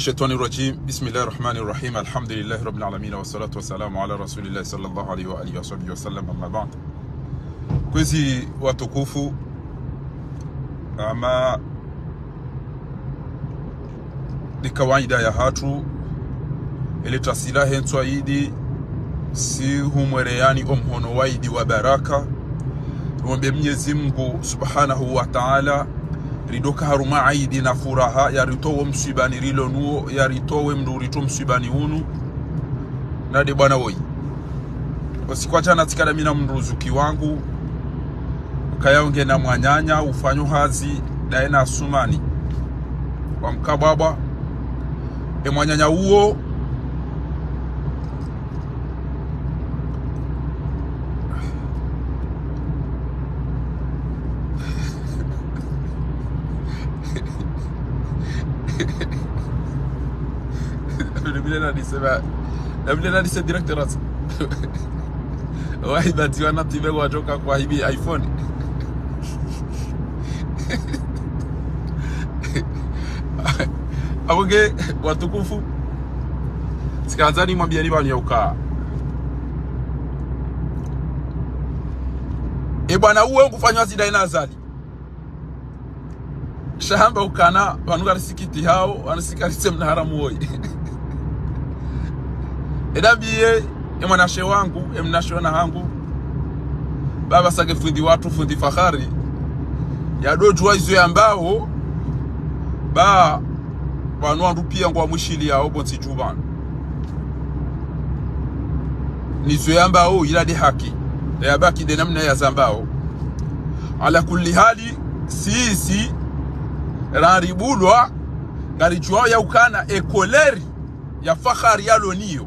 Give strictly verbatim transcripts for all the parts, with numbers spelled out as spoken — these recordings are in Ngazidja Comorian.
الشيطان الرجيم. بسم الله الرحمن الرحيم. الحمد لله رب العالمين، والصلاة والسلام على رسول الله صلى الله عليه وآله وصحبه وسلم، أما بعد. Kwezi watukufu, ama ni kawaida yahatru, ele twasila he ntswa idi, si humwereyani omhono wa idi wa baraka. Rimombe Mnyezi Mungu Subhanahu wa Ta'ala, ridjoka harumwa idi na furaha, yaritowe omswibani rilo nuwo, yaritowe mndru ritowe mswibani unu. Nde bwana woyi. Usiku wa djana tsikala mi na mruzuki wangu, ukaya ngena mwananya ufanyo hazi ndaye na Asumani wa Mkabwabwa. E mwananya uwo, Nabile na dise ba, nabile na dise directeur asa. Wahi bati wana tibe wadjoka kwa hibi iPhone. Apvo nge watukufu, tsikandza nimwambiyeni pvanu yauka, e bwana uwo ngufanyo hazi ndaye na Azali. Sha hamba ukana, pvanu ngarisikitihao, pvanu sikaritse mna haramu woyi. Edambiye, e mwanashe wangu, e mnashe wana hangu, baba sake fundi watru, fundi Fahari, yadodjuwa izo yambao, ba, pvanu wandru piya ngwamwishiliyao pvontsi dju pvanu. Nizo yambao ila nde haki. Yabaki nde namna yazambao. Ala kulli hali, sisi, raribulwa, ngaridjuwao yaukana e colère ya Fahari yalo niyo.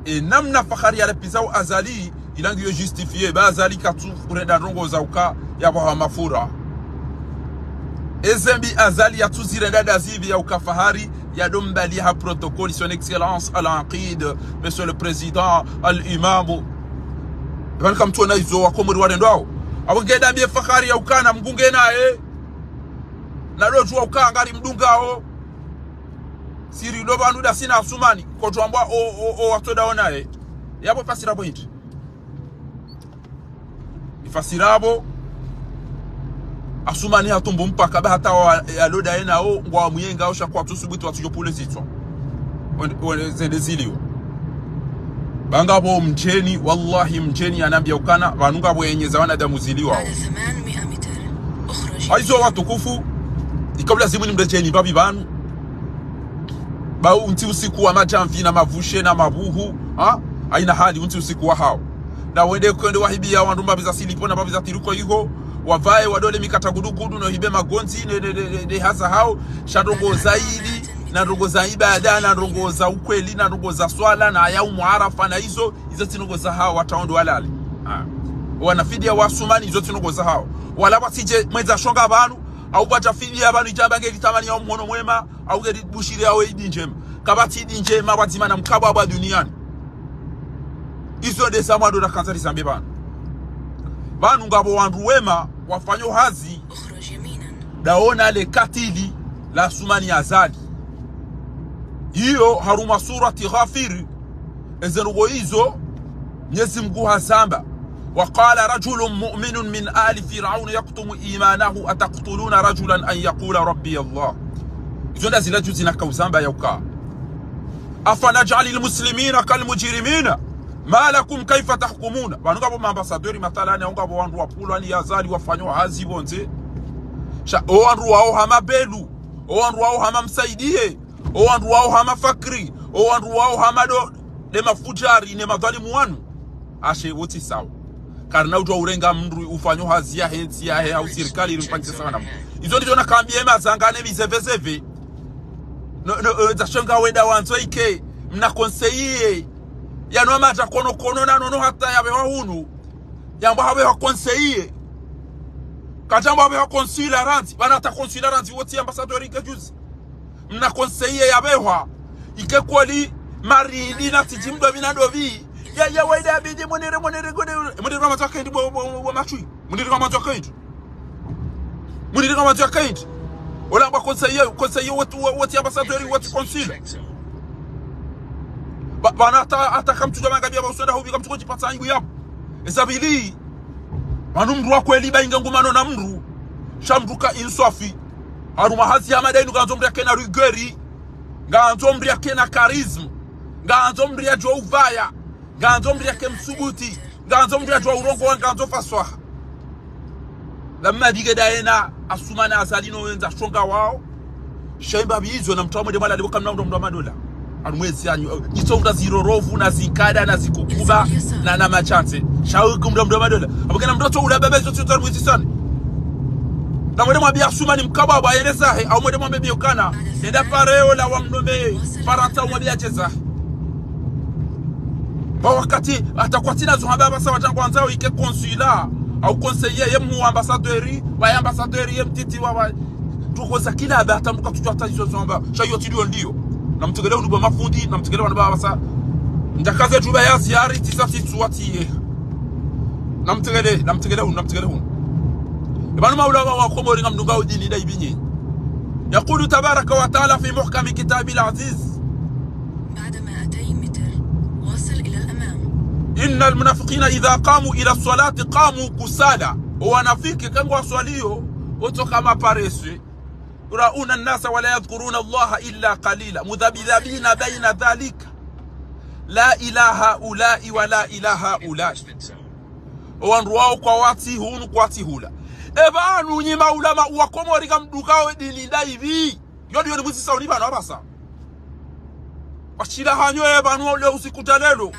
E namna Fahari yalapvizao Azali, ila ngiyo justifié, ba Azali katsu urenda ndrongo za uka yapvaha mafura. Eze mbi Azali yatsuzirenda ndazipvi yauka Fahari yadombali ha protocole, Son Excellence Al-Aqid, Monsieur le Président Al-Imam. Pvanu kamtsona izo wakomori warendwao. Apvo nge dambiye Fahari yaukana Mngu nge naye. Nadodjuwa uka ngarimdungao. Si rilo pvanu ndasi na Asumani, kotwambwa o, o, o watsodawo naye. Yapvo fasira pvo hindri. Ifasira apvo, Asumani hatumbu mpaka ba hata wa, yalo ndaye nawo, ngwamuyengao sha kwatsu subuti watsudjo pvule zitswa. Wende, wende zende ziliwo. Ba ngapvo mdjeni, wallahi mdjeni yanambiya ukana, pvanu ngapvo yenye za wanadamu ziliwao. Haizo watukufu, ikabula zimwi nimdedjeni mbapvi pvanu. Ba untsi usiku wa madjamvi na mavushe na mabuhu, ha? Haina hali untsi usiku wahao. Na wende kwende wahibiya wandru mbapvi za silipo na mbapvi za tiruko iho, wapvaye wadole mikata gudugudu no hibe magondzi ne, ne, ne, ne, ne haza hao, sha ndrongo za idi, na ndrongo za ibada, na ndrongo za ukweli, na ndrongo za swala, na yaumu Arafa, na izo, izo tsi ndrongo za hao, wataondo walale. Ha. Wanafidiya wa Asumani, izo tsi ndrongo za hao. Wala pvatsidje mwedza shonga pvanu, au pvadja fidiya pvanu idjamba ngeli tamani ya omhono mwema, au ngeli bushiri yawo idi ndjema. Kapvatsi idi ndjema pvwadzima na Mkabwabwa duniyani. Izo nde za mwando nakandza nizambe pvanu. Pvanu ngapvo wandru wema wafanyo hazi, ndawo na le katili la Asumani Azali. Iyo harumwa surati Ghafir, eze ndrongo izo, Mnyezi Mngu hazamba, وقال رجل مؤمن من آل فرعون يكتم إيمانه أتقتلون رجلا أن يقول ربي الله. Izo nda zila juzi nakauzamba yauka, أفنجعل المسلمين كالمجرمين ما لكم كيف تحكمون. Pvanu ngapvo maambassadeur mathalani, au ngapvo wandru wapvulwa ni Azali wafanyo hazi pvondze. Sha, o wandru wao hama Belu, o wandru wao hama Msaidiye, o wandru wao hama Fakri, o wandru wao hama ndo, nde mafudjari, ne madhwalimu wanu. Ashe, wo tsi sawa. Karina udjuwa urenga mndru ufanyo hazi yahe ntsi yahe, hau sirikali irimpangisa sawa na mndru. Izo ndizo nakambiye mazanga ne mizevezeve. No, no, eh, za shonga wenda wandzo ike, mna conseiller. Yanu amadja kono kono na nono hata yapvehwa hunu. Yambwa hapvehwa conseiller. Kadjambwa hapvehwa consul randzi. Pvanu hata consul randzi wo tsi ambassadeur ike juzi. Mna conseiller yapvehwa. Ike kweli marindi na tsidji mdo pvi na ndopvi. Ya, ya, waida abidi mwenere, mwenere, mwenere. Mwenere kwa matso yake ndi bo, bo, bo, bo matwi. Mwenere kwa matso yake ndi. Mwenere kwa matso yake ndi. Ola ba conseiller, conseiller wetu, wetu ambassadeur, wetu consul. Ba, bana ata, ata kamtsuja mangabia ba uswenda hubi kamtsuko jipatsa aibu yapvo. Eza pvili, pvanu mndru wa kweli ba inga ngumano na mndru. Sha mndru ka inswafi. Harumwa hazi ya mada inu ngandzo mndru yake na rigueur. Ngandzo mndru yake na charisme. Ngandzo mndru yadjuwa uvaya. Ngandzo mndru yake msubuti. Ngandzo mndru yadjuwa urongowa, ngandzo faswaha. Lamma dige dayena, Asumani Azali no wendza shonga wao. Sha imba bizo na mndru wa mwende mwala libo kamna mndru wa madola. Harumwa ezi anyu, eh, nitso mndru zirorovu, na zinkada, na zikukuba, na, na machanze. Sha uku mndru wa madola. Apvo kena mndru tso ula baba izo tsi utsari mwezi sani. Na mwende mwambia Asumani mkabwa ba yele zahe, au mwende mwambia biyo kana. Nenda pare ola wa mnombe, Farantsa umwambia jeza. Ba wakati, ata kwatsina zo hamba basa watsangu wandzao ike consulat, au conseiller, ye mu ambassadeur, wa ambassadeur, ye mtiti wa, wa, tuko za kila ba, ata mndru katsudjuwa ata izo zo hamba, sha iyo tsi ndiyo ndiyo. Na mtegele unu ba mafundi, na mtegele wanu ba basa. Ndakaze tuba ya ziari, tisa titsu watiye. Na mtegele, na mtegele unu, na mtegele unu. Epvanu maulama wa Komori ngamdungao dini dayipvi nyi. يقول تبارك وتعالى في محكم كتابه العزيز: بعد مائتي متر، واصل إلى الأمام. إن المنافقين إذا قاموا إلى الصلاة قاموا كسالى. Owanafiki eka ngwaswaliyo, wotsoka mapareswe. يراءون الناس ولا يذكرون الله إلا قليلا. مذبذبين بين ذلك. لا إلى هؤلاء ولا إلى هؤلاء. Owandru wao kwatsi hunu, kwatsi hula. Epvanu nyi maulama wa Komori ngamdungao dini dayipvi. Yo ndiyo nimuzisao ni pvanu apvasa. Washila hanyu epvanu wa ule usiku ta lelo.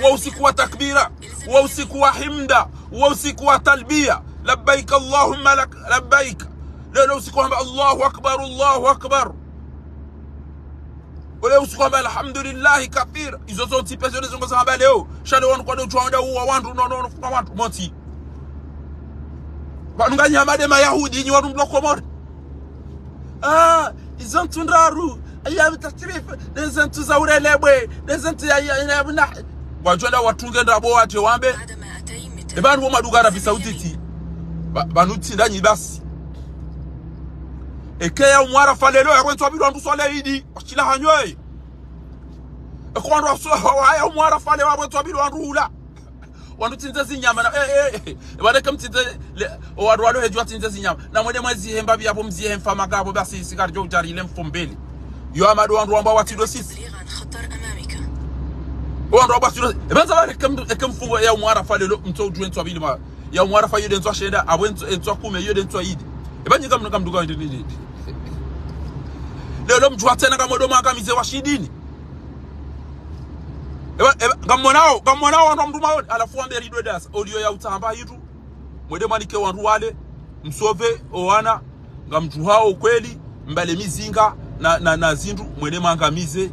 Wa usiku wa takbira. Wa usiku wa himda. Wa usiku wa talbiya. لبيك اللهم لك لبيك. Lelo usiku hamba الله أكبر، الله أكبر. Ule usiku hamba الحمد لله كثيرا. Izo zontsi pesa ule zongo za hamba leo. Sha leo wanu kwade utsuwa wandru uwa wandru, no, no, no, funga wandru. Montsi. Pvanu nganyi hama de Mayahudi, nyi wandru mlo Komori. Ah, izo ntsu ndraru, ayyamu tashrik, nde ze ntsu za urelebwe, nde ze ntsu ya, ya, ya, ya, na. Ngwadjo wenda watunge ndrabo wadje wambe. Epvanu wo madunga Arabie Saoudite. Ba, pvanu tsi ndanyi basi. Eke yaumu Arafa lelo, ya kwentswa pvili wandru swale idi, washila hanyu. Eko wandru wa swa, wa yaumu Arafa lelo, ya kwentswa pvili wandru hula. Wandru tsindze zinyama na, eh, eh, eh. Epvanu eka mtsindze, le, owandru walo hedjuwa tsindze zinyama. Na mwende mwezi hemba pvi yapvo mzi hemfa magapvo basi sikari djo utari ile mfo mbeli. Yo amado wandru wamba watsi ndo sisi. Owandru wamba watsi ndo, epvanu za pvale eke m-, eke mfungo yaumu Arafa lelo, mtso udjuwe ntswa pvili ma, yaumu Arafa iyo de ntswa shenda, apvo ntswa, ntswa kume iyo de ntswa idi. Epvanu nyi ngamnu ngamdungao ndi, ndi, ndi. Lelo mdjuwa tsena ngamwendo mwangamize washidini. Epva, epva, ngamwonao, ngamwonao wandru wa mndru maoni, halafu wambe ridwe dasa, oliyo ya utamba hitu, mwende mwanike wandru wale, msove, owana, ngamdjuhao kweli, mbale mizinga, na, na, na zindru, mwende mwangamize,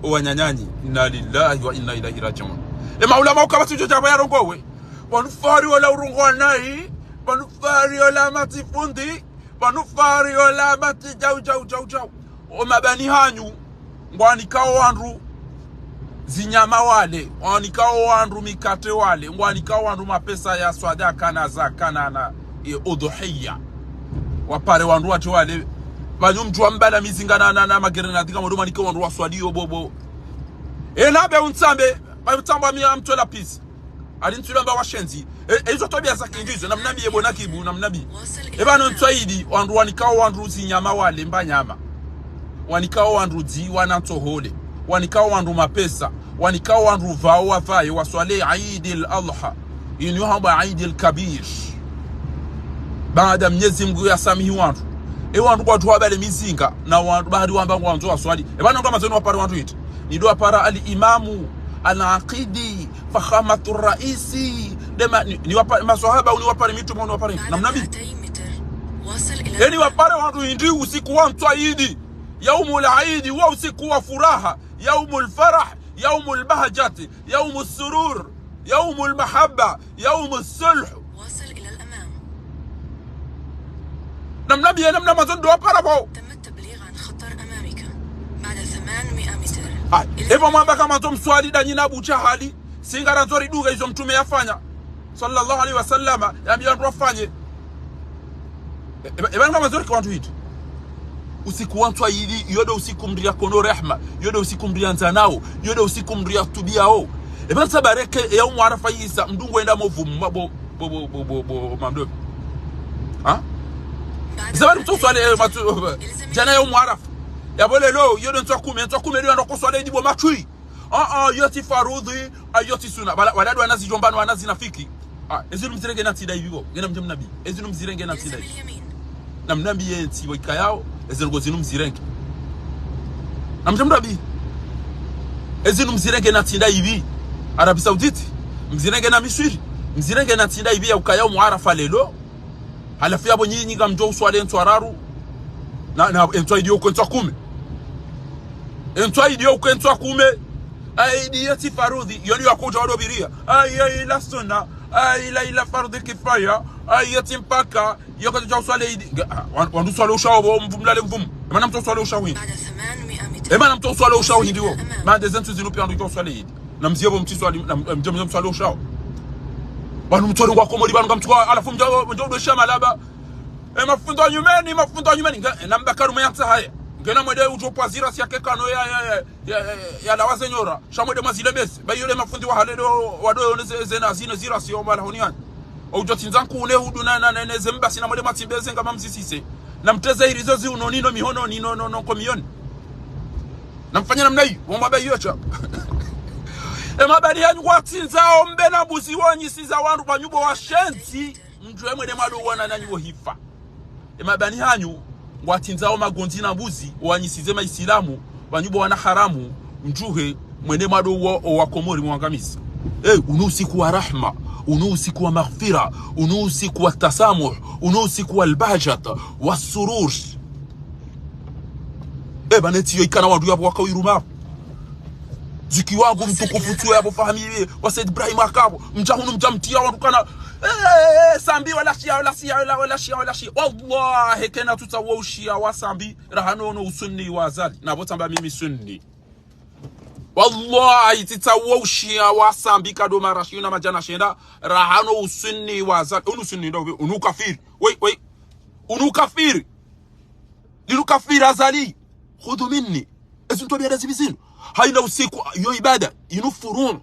owananyanyi. إنا لله وإنا إليه راجعون. E maulama uka pvatsi djo djapvo yarongowe. Pvanu fari ola urongowa nayi, pvanu fari ola matifundi, pvanu fari ola mati djau, djau, djau, djau. O mabani hanyu, ngwanikao wandru zinyama wale, ngwanikao wandru mikate wale, ngwanikao wandru mapesa ya swadaka na zaka na, na, e, udhuhiya. Wapare wandru watsi wale, pvanyu mdjuwa mbala mizinga na, na, na magrenade ngamwendo mwanike wandru waswaliyo bobo. E nabe untsambe, ba untsambe mi amtwela pisi. Ali ntsu lamba washenzi. E, e izo twabiya za kindu izo, namna bi ye bona kibu, namna bi. Epvanu ntswa idi, wandru wanikao wandru zinyama wale mba nyama. Wanikao wandru dzi wana ntsohole. Wanikao wandru mapesa. Wanikao wandru pvao wapvaye waswale Eid al-Adha. Inu hamba Eid al-Kabir. Baada Mnyezi Mngu yasamihi wandru. E wandru kwatsu wabale mizinga, na wandru bahari wamba ngwandzo waswali. Epvanu ndo mazenu wapare wandru iti. Nido wapara al-Imamu, al-Aqidi, Fakhamatu Raisi, dema, ni, ni wapa, maswahaba, ni wapare mitrume, ni wapare, na mnabi. E ni wapare wandru hindri usiku wa ntswa idi, yaumul idi, wa usiku wa furaha, yaumul farah, yaumul bahjati, yaumul surur, yaumul mahabba, yaumul sulh. Na mnabi, na mna mazondo wapara bo. تم التبليغ عن خطر أمامك. بعد ثمانمائة متر. Ah, epvo mwamba ka mwandzo mswali danyi na Abu Jahali, si ngarandzo ridunge izo mtrume yafanya, sallallahu alaihi wasallama, yambiya wandru wafanye. E, e, epvanu ka mwandzo rike wandru hindri. Usiku wa ntswa ili, iyo ndo usiku mndru ya kono rehma, iyo ndo usiku mndru ya ndzanao, iyo ndo usiku mndru ya tubiao. Eba nsa bareke, e yaumu Arafa yisa, mndru ngwenda mo vumu, ma bo, bo, bo, bo, bo, bo, mamdo. Ha? Nsa bari mtso swali, eh, matsu, djana yaumu Arafa. Ya bo lelo, iyo ndo ntswa kume, ntswa kume ndo yandro ko swali idi bo matswi. Ah, ah, iyo tsi farudhi, ah, iyo tsi suna. Wala, wala ndo wana zidjomba no wana zinafiki. Ah, ezinu mzirenge na ntsi nda ivi bo. Ngena mdje mnambi. Ezinu mzirenge na ntsi nda ivi. Na mnambi ye ntsi bo ikayao, ezinu ngo zinu mzirenge. Na mdje mnambi. Ezinu mzirenge na ntsi nda ivi. Arabie Saoudite. Mzirenge na Misri. Mzirenge na ntsi nda ivi ya ukayao mu Arafa lelo. Halafu ya bo nyinyi ngamdjo uswali ntswa raru. Na, na, ntswa idi yo uke ntswa kume. Ntswa idi yo uke ntswa kume. Ayi, idi iyo tsi farudhi. Iyo ni ya kudja wado biria. Ayi, ayi, la sunna. Ayi, la, ila farudhi kifaya. Ayi, iyo tsi mpaka. Iyo katsudja uswali idi. Nge, ah, wan-, wandru swali ushao bo mvumu lale mvumu. Emana mtso uswali ushao hindri. Emana mtso uswali ushao hindri wo. Mana ndeze ntsu zinu pia wandru uswali idi. Na mzie bo mtsi swali, na mdje mtsi swali ushao. Wanu mtso ngwa Komori, wanu ngamtsuka, halafu mdjo, mdjo ndo sha malaba. E mafundi wa nyumeni, mafundi wa nyumeni. Nge, na mbakaru mwe yatsa haya. Ngena mwende udjo pvwa zira siya ke kano ya, ya, ya, ya, ya, ya lawa zenyora. Sha mwende mwazile besi. Ba yule mafundi wa hale ndo, wado yone ze, ze na zine zira siyo mbala honi yani. Udjo tsindza nkune udu na, na, na, na ze mbasi na mwende mwatsimbe ze ngama mzisise. Na mteze irizo zi unoni no mihononi no, no, no, komiyoni. Na mfanye namna iyo, wamwamba iyo sha. E mabani hanyu ngwatsindza ombe na mbuzi wanyisiza wandru pvanyubo washenzi. Mdjuhe mwende mwado wana nanyi wo hifa. E mabani hanyu, ngwatsindza o magondzi na mbuzi, wanyisize maisilamu, pvanyubo wana haramu, mdjuhe mwende mwado wa, o wa Komori mwangamiza. Eh, unu usiku wa rahma, unu usiku wa maghfira, unu usiku wa tasamuh, unu usiku wa albahjat, wa surur. Eh, bane tsiyo ikana wandru yapvo waka uyiruma. Ziki wangu mtukufu tsuwe yapvo fahamiye, wa Said Ibrahim akapvo. Mdja hunu mdja mtriya wandru kana. Eh, eh, eh, Sambi, wala shia, wala shia, wala, wala shia, wala shia. Wallahi, kena tsutsawo ushia wa Sambi, raha no no usunni wa Azali. Na pvo tsamba mimi sunni. Wallahi, tsitsawo ushia wa Sambi kado mara shina madjana shenda, raha no usunni wa Azali. Unu sunni ndo, unu kafiri. Wei, wei. Unu kafiri. Linu kafiri Azali. Khudhu minni. Ezi ntwabiya nda zibi zinu. Hayina usiku, yo ibada, inu furu',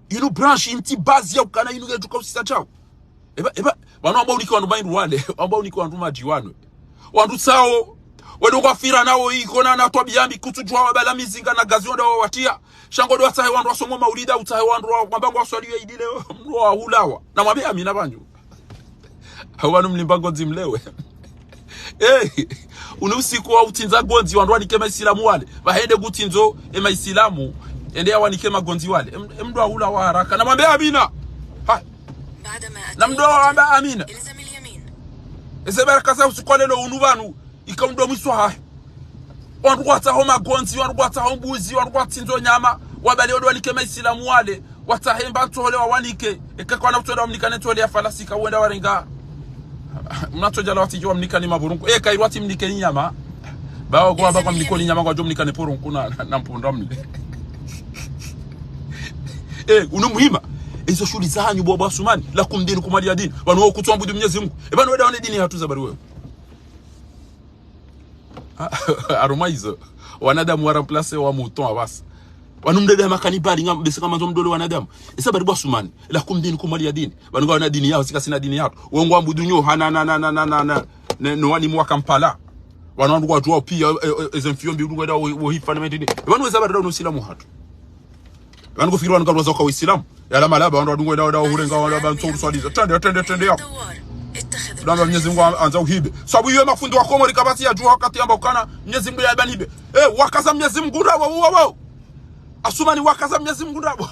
inu branche, intsi base ya ukana inu ngedjuka usisa shawo. Eba, eba, pvanu wamba unike wandru mayindru wale, wamba unike wandru madji wanwe. Wandru tsawo, wendo kwafira nawo ikona na twabiya mbi kutsudjuwa wabala mizinga na gazi wonda wawatiya. Sha ngo ndo watsahe wandru wasomo maulida, utsahe wandru wa, wamba ngwaswaliyo idi leo, mndru wa hulawa. Na mwambe amina pvanyu. Hau pvanu mlimba ngondzi mlewe. Eh, unu usiku wa utsindza ngondzi, wandru wanike maisilamu wale. Pvahende kutsindzo, e maisilamu, ende yawanike magondzi wale. Em-, emndru wa hulawa haraka. Na mwambe amina. Ha. Na mndru wa wamba amina. Eze baraka za usiku wa lelo unu pvanu. Ika undo mwiso hahe. Wandru kwatsaho magondzi, wandru kwatsaho mbuzi, wandru kwatsindzo nyama, wabali odo wanike maisilamu wale, watsahe mba ntsohole wawanike, eka kwana utsonda wamnikane ntsohole ya falasika, wenda warenga. Mna tsodjala watsidjo wamnikane mapvurunku, eka iru watsi mnike inyama. Bawo kwa hamba kwa mnikoni nyama kwadjo mnikane pvurunku na, na, na mpundra mle. Eh, unu muhima. Ezo shuhuli zahanyu bo, bo Asumani. Lakum dinukum waliya din. Pvanu wo kutswambudu Mnyezi Mungu. E pvanu wenda wane dini hatru za bari wewe. Ah, harumwa izo. Wanadamu wa remplacer wa mouton apvasa. Pvanu mdede ya makanibali nga, bese kama zo mdole wanadamu. Esa bari bo Asumani. Lakum dinukum waliya din. Pvanu nga wana dini yawo, si kasina dini yawo. Wo ngwambudu nyo, ha na, na, ne, no walimu wa Kampala. Pvanu wandru kwadjuwa piya, e, e, e, eze mfiyo mbi, wandru kwenda wo, wo hifa na mendini. Pvanu weza bari ndo usilamu hatru. Pvanu kufikiri wanu kalwaza kwa Uislamu. Yala malaba, wandru wadungo enda, enda, uhurenga, wandru wamba ntso uswaliza. Tende, tende, tende ya. Ndamba Mnyezi Mungu andza uhibe. Sabu iyo mafundi wa Komori kapvatsi yadjuwa wakati yamba ukana Mnyezi Mungu yamba nibe. Eh, wakaza Mnyezi Mungu ndrabo, uwa, uwa. Asumani wakaza Mnyezi Mungu ndrabo.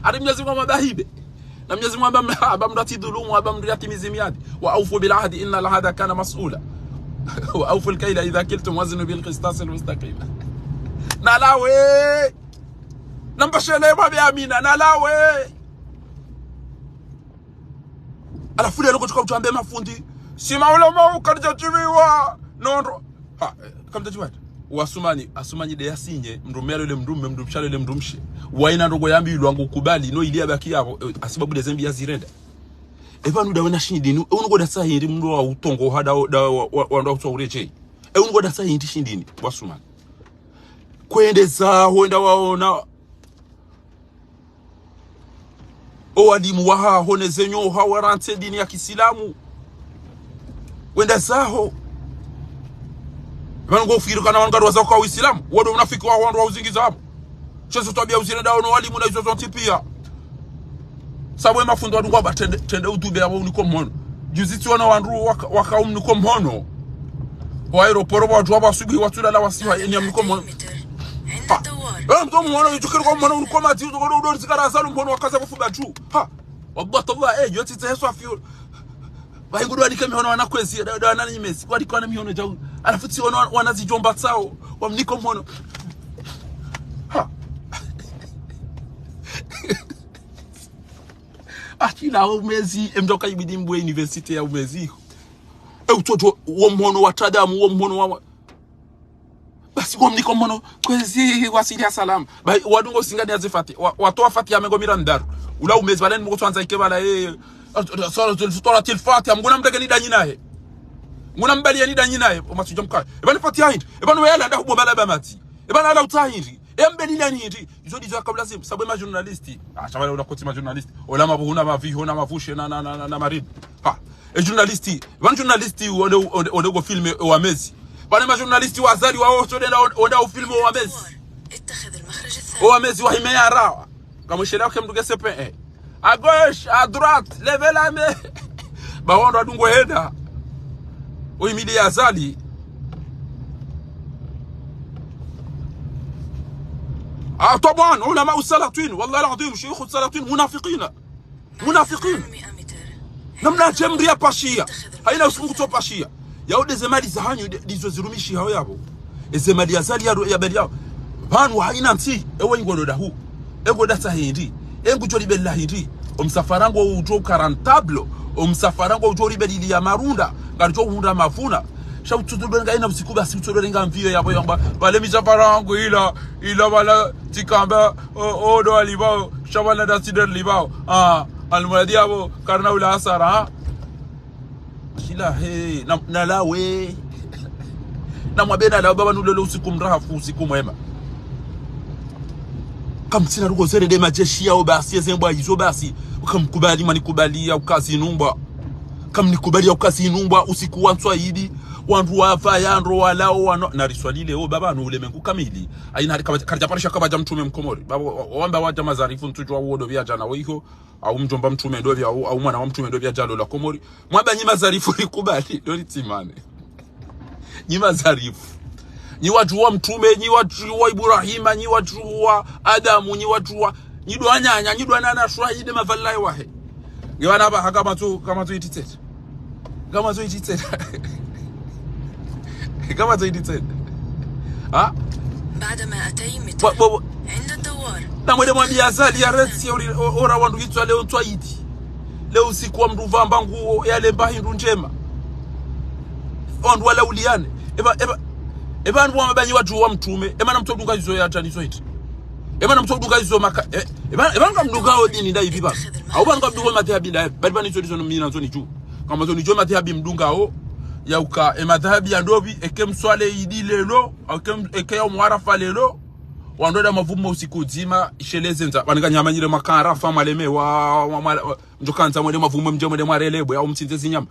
Ari Mnyezi Mungu amba hibe. Na Mnyezi Mungu amba, amba mndru yatsidhulumu, amba mndru yatimizi miadi. وأوفوا بالعهد إن العهد كان مسؤولا. وأوفوا الكيل إذا كلتم وزنوا بالقسطاس المستقيم. Nalawe. Namba shele mwambe amina, nalawe. Halafu lelo kotsuka utsuambe mafundi. Si maulama ukaridjadjibiwa. Nondo. Ha, eh, kamdjadjibiwa. Wa Asumani, Asumani nde yasinye, mndru mme yalole mndru mme, mndru mshe yalole mndru mshe. Wayina ndrongo yambilwa ngukubali, no ili yabaki yapvo, eh, hasibabu nde zembi yazirenda. Epvanu dawe na shindrini, e unu ngodasa hindri mndru wa utongo ha dawo, dawo, wa, wa, wa, wa, uredjei. E unu ngodasa hindri shindrini, bo Asumani. Kwende zaho, enda waona. O walimu wahaho ne ze nyoha warantsi dini ya kisilamu. Wenda zaho. Epvanu ngo ufikiri kana wanu ngari waza kwa Uisilamu. Wo ndo unafiki wa wandru wa uzingiza hamu. Shezo twabia uzine dawo no walimu na izo zontsi pia. Sabu e mafundi wadunga ba trende, trende utube abo uniko mhono. Juzi tsiona wandru waka, waka umniko mhono. Wa aeroporo wadjuwa ba asubuhi watsulala wasiwa eni amniko mhono. Ha. Ewa mtu mhono, yuchukiri kwa mhono uniko mati, utokodo udori zikara asalu mhono wakaza kufuba tu. Ha. Wallahi tallahi, eh, yo tsitse heso afiyo. Wahingu ndo wanike mihono wana kwezi, ndo, ndo wana nyimezi. Wanike wana mihono djau. Halafu tsiona wana, wana zidjomba tsao. Wamniko mhono. Ha. Akila umezi, emdru ka ibidi mbwe université ya umezi. E utsodjo, wo mhono wa tadamu, wo mhono wa, wa. Basi wamniko mhono, kwezi wasili ya salama. Ba, wadungo singa ni azifati. Wa, watowa fati ya mengo miraru. Ula umezi, bala ni mko tsandza ike bala, eh, sura, sura, sura, sura, til fati, nguna mdege ni danyi nahe. Nguna mbali ya ni danyi nahe. O masudja mkaya. Epvanu fati ya hindri. Epvanu wela nda hubo bala ba mati. Epvanu ala utsa hindri. Embe lile ni hindri. Izo ndizo yaka ulazimu. Sabu e ma journaliste. Ah, sha bala ula koti ma journaliste. Ola mabuhu na maviho na mavushe na, na, na, na, na maridi. Ha. E journaliste. Epvanu journaliste wonde, wonde, wonde go filme o wamezi. Pvanu ma journaliste wa Azali wa otso wonde, wonde o filme o wamezi. O wamezi wa hime ya rawa. Kamwishela ke mdru ke C P E. À gauche, à droite, levez la main. Ba wandru wadungo henda. Uhimili ya Azali. Ah, taban, ulama usalatin, wallahi al-azim, shuyukh usalatin, munafiqina. Munafiqin. Namna dje mdru ya pashia. Haina usiku kutso pashia. Yao nde ze mali zahanyu nde, ndizo zirumishi hao yapvo. Eze mali ya Azali ya, ya bali yao. Pvanu haina ntsi, ewe ingono dahu. Engo datsa hindri. Engo djo libela hindri. O msafara ngo udjo ka rentable. O msafara ngo udjo libeli ya marunda. Ngari djo hundra mavuna. Sha utsudjo renga ina usiku basi utsudjo renga mvio yapvo yamba. Bale misafara yangu ila, ila bala tsikamba, o, o ndo alibao, sha bala nda tsi ndo libao. Ah, almuradi yapvo, karina ula hasara, ha? Shila he, na, nalawe. Na mwambe nalawe, baba nulele usiku mrahafu, usiku mwema. Kamtsina ruko zere nde majeshi yao basi, eze mbwa izo basi. Kamkubali, mwanikubali ya ukazi numbwa. Kamnikubali ya ukazi numbwa, usiku wa ntswa idi. Wandru wapva ya ndro walao wano. Nariswalile o baba nu ulemengu kamili. Haina hari kaba, karidja parisha kabadja mtrume mkomori. Baba, wa, wa, wamba wadja mazarifu ntsudjuwa wo ndo pvia djana wo iho. Au mdjomba mtrume ndo pvia, au, au mwana wa mtrume ndo pvia djalo la Komori. Mwamba nyi mazarifu rikubali, ndo ritsimane. Nyi mazarifu. Nyi wadjuwa mtrume, nyi wadjuwa Ibrahima, nyi wadjuwa Adamu, nyi wadjuwa, nyi ndo wananya, nyi ndo wanana shwahide mavalaye wahe. Nge wana ba, ha kamatso, kamatso ititseta. Kamatso ititseta. Kamatso ititseta. Ha? Bo, bo, bo. Na mwende mwambiye Azali ya retsi, ori, o, ora wandru kitswa leo ntswa idi. Leo usiku wa mdru pvamba nguo, ya lemba hindru ndjema. Wandru wala uliane. Eba, eba, eba wandru wamba nyi wadjuwa mtrume. Ema na mtsodunga izo ya tani izo iti. Ema na mtsodunga izo maka, e, eba, eba ngamdunga o dini nda ivi ba. Au ba ngamdunga madhahabi nda, bali ba nizo ndizo mina nzo nidju. Kama zo nidjo madhahabi mdunga o, ya uka, e madhahabi ya ndopvi, eke mswale idi lelo, eke m-, eke ya umwarafa lelo, wandru wenda mavumo usiku udzima, isheleze ndza, wanika nyama nyile maka Arafa, mwaleme wa, wa, mwa, wa, mdjo kandza mwende mavumo mdje mwende mwarele, bwe, au mtsindze zinyama.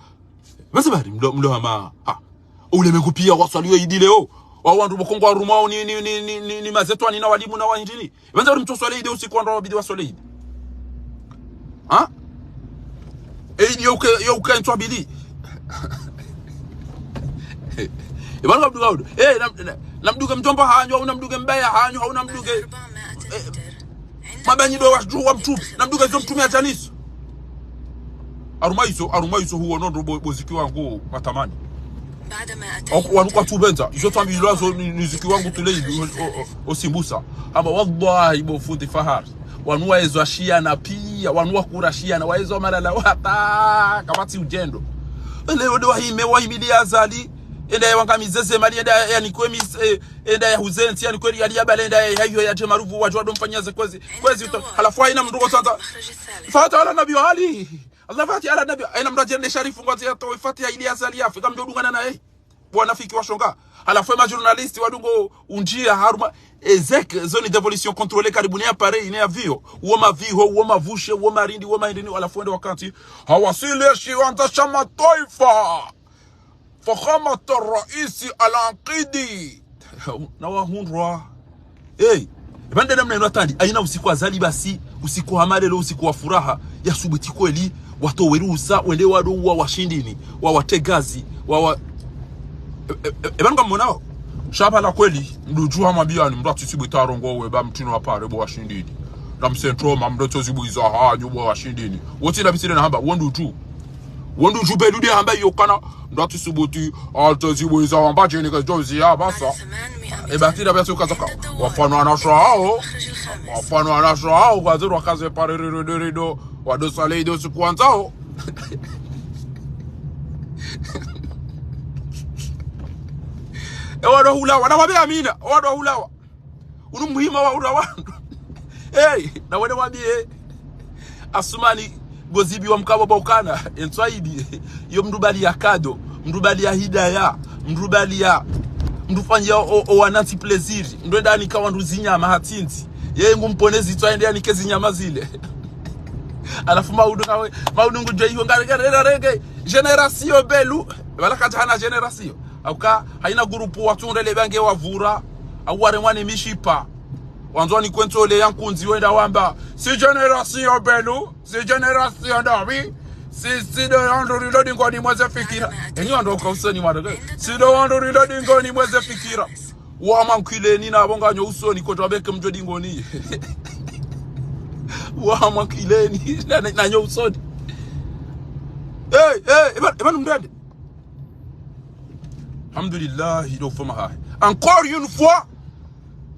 Basi bari, mlo, mlo hama, ha. Ulemengu pia waswaliyo idi leo. Wa wandru bo kongo warumwao ni, ni, ni mazetwani na walimu na wahindrini. Epvandza uri mtso swali idi usiku wandru wabidi waswali idi. Ha? E idi yo uke, yo uke ntswa bili. Epvanu ngamdunga udu. E, na, na, namdunge mdjomba hanyu, au namdunge mbaya hanyu, au namdunge, e, mabanyi ndo wadjuwa mtrume, namdunge zo mtrume ya djaniso. Harumwa izo, harumwa izo huwo no ndo bo, bo ziki wangu matamani. Oku, wanu kwatsupvendza, izo tsambilwa zo ni, ni ziki wangu tuleyi, o, o, o, o simbusa. Hamba wallahi bo fundi Fahari. Wanu waezwa shiana pia, wanu wakura shiana, waezwa malala wata, kapvatsi udjendo. Ele ode wahime, wahimili Azali, enda ya wangamize ze mali, enda ya nikwe mis-, e, enda ya huze ntsi, ya nikwe ya liya bale, enda ya, ya, ya, ya dje maruvu, wadjuwa ndo mfanya ze kwezi, kwezi uto. Halafu haina mdru ko tsandza. Fata ala Nabi Ali. Allah fati ala nabi, aina mradjende Sharifu ngwandzo yatowe Fatiha ili Azali yafe, kamdjo dungana naye. Bo wanafiki washonga. Halafu ema journaliste wadungo undjia harumwa. Ezeke, zone d'évolution contrôlée karibu ne appareil, ne avion. Uwo maviho, uwo mavushe, uwo marindi, uwo mahindini, halafu wende wakati. Hawasili shiwandza sha mataifa. Fakhamat Raisi Al-Ankidi. Na wahundrwa. Hey, epvanu nde namna inu hatwari, aina usiku Azali basi, usiku hama lelo, usiku wa furaha, yasubuti kweli, watowe ruhusa, wende wado uwa washindini, wawategazi, wawa, e, e, e, epvanu ngamwonao. Sha pvala kweli, mdru udjo hamwambiyani, mdru atsisubuti arongowe ba mtino wa pare bo washindini. Na msentro, ma mdru tsozibuiza hanyu bo washindini. Wontsi na bisire na hamba, wondru udjo. Wondru udjo pvenude hamba iyo kana, mdru atsisubuti, atsozibuiza wamba djeni kazozi ya basa. E batira basi ukazaka. Wafano anasho hao. Wafano anasho hao, kwa zero wakaze pare rido rido. Wado swali ido usiku wandzao. E wado hulawa, na wabe amina, wado hulawa. Unu muhima wa ura wandru. Hey, na wene wambiye. Asumani, Gozibi wa mkabo baukana, entswaidi. Yo mdru bali ya kado, mdru bali ya hidaya, mdru bali ya, mdru fanya o, o wanantsi plaisir, mdru enda anika wandru zinyama hatsintsi. Yeye ngu mponezi tswa ende anike zinyama zile. Halafu maudu kawe, maudu ngudjo iyo ngare, ngare, ngare, ngare. Génération Belu. Wala kadja hana génération. Hauka, haina gurupu watsunde le bange wavura. Au waremwa ni mishipa. Wandzwa ni kwentso le ya nkundzi wenda wamba. Si génération Belu. Si génération Davi. Si, si ndo wandru rilo dingoni mweze fikira. Enyi wandru uka usoni mwarege. Si ndo wandru rilo dingoni mweze fikira. Wa mwankileni na bonga nyo usoni koto abeke mdjo dingoni. Wa mwankileni na, na, na nyo usoni. Hey, hey, epvanu, epvanu mdrende. Alhamdulillah, ilo foma hahe. Encore une fois,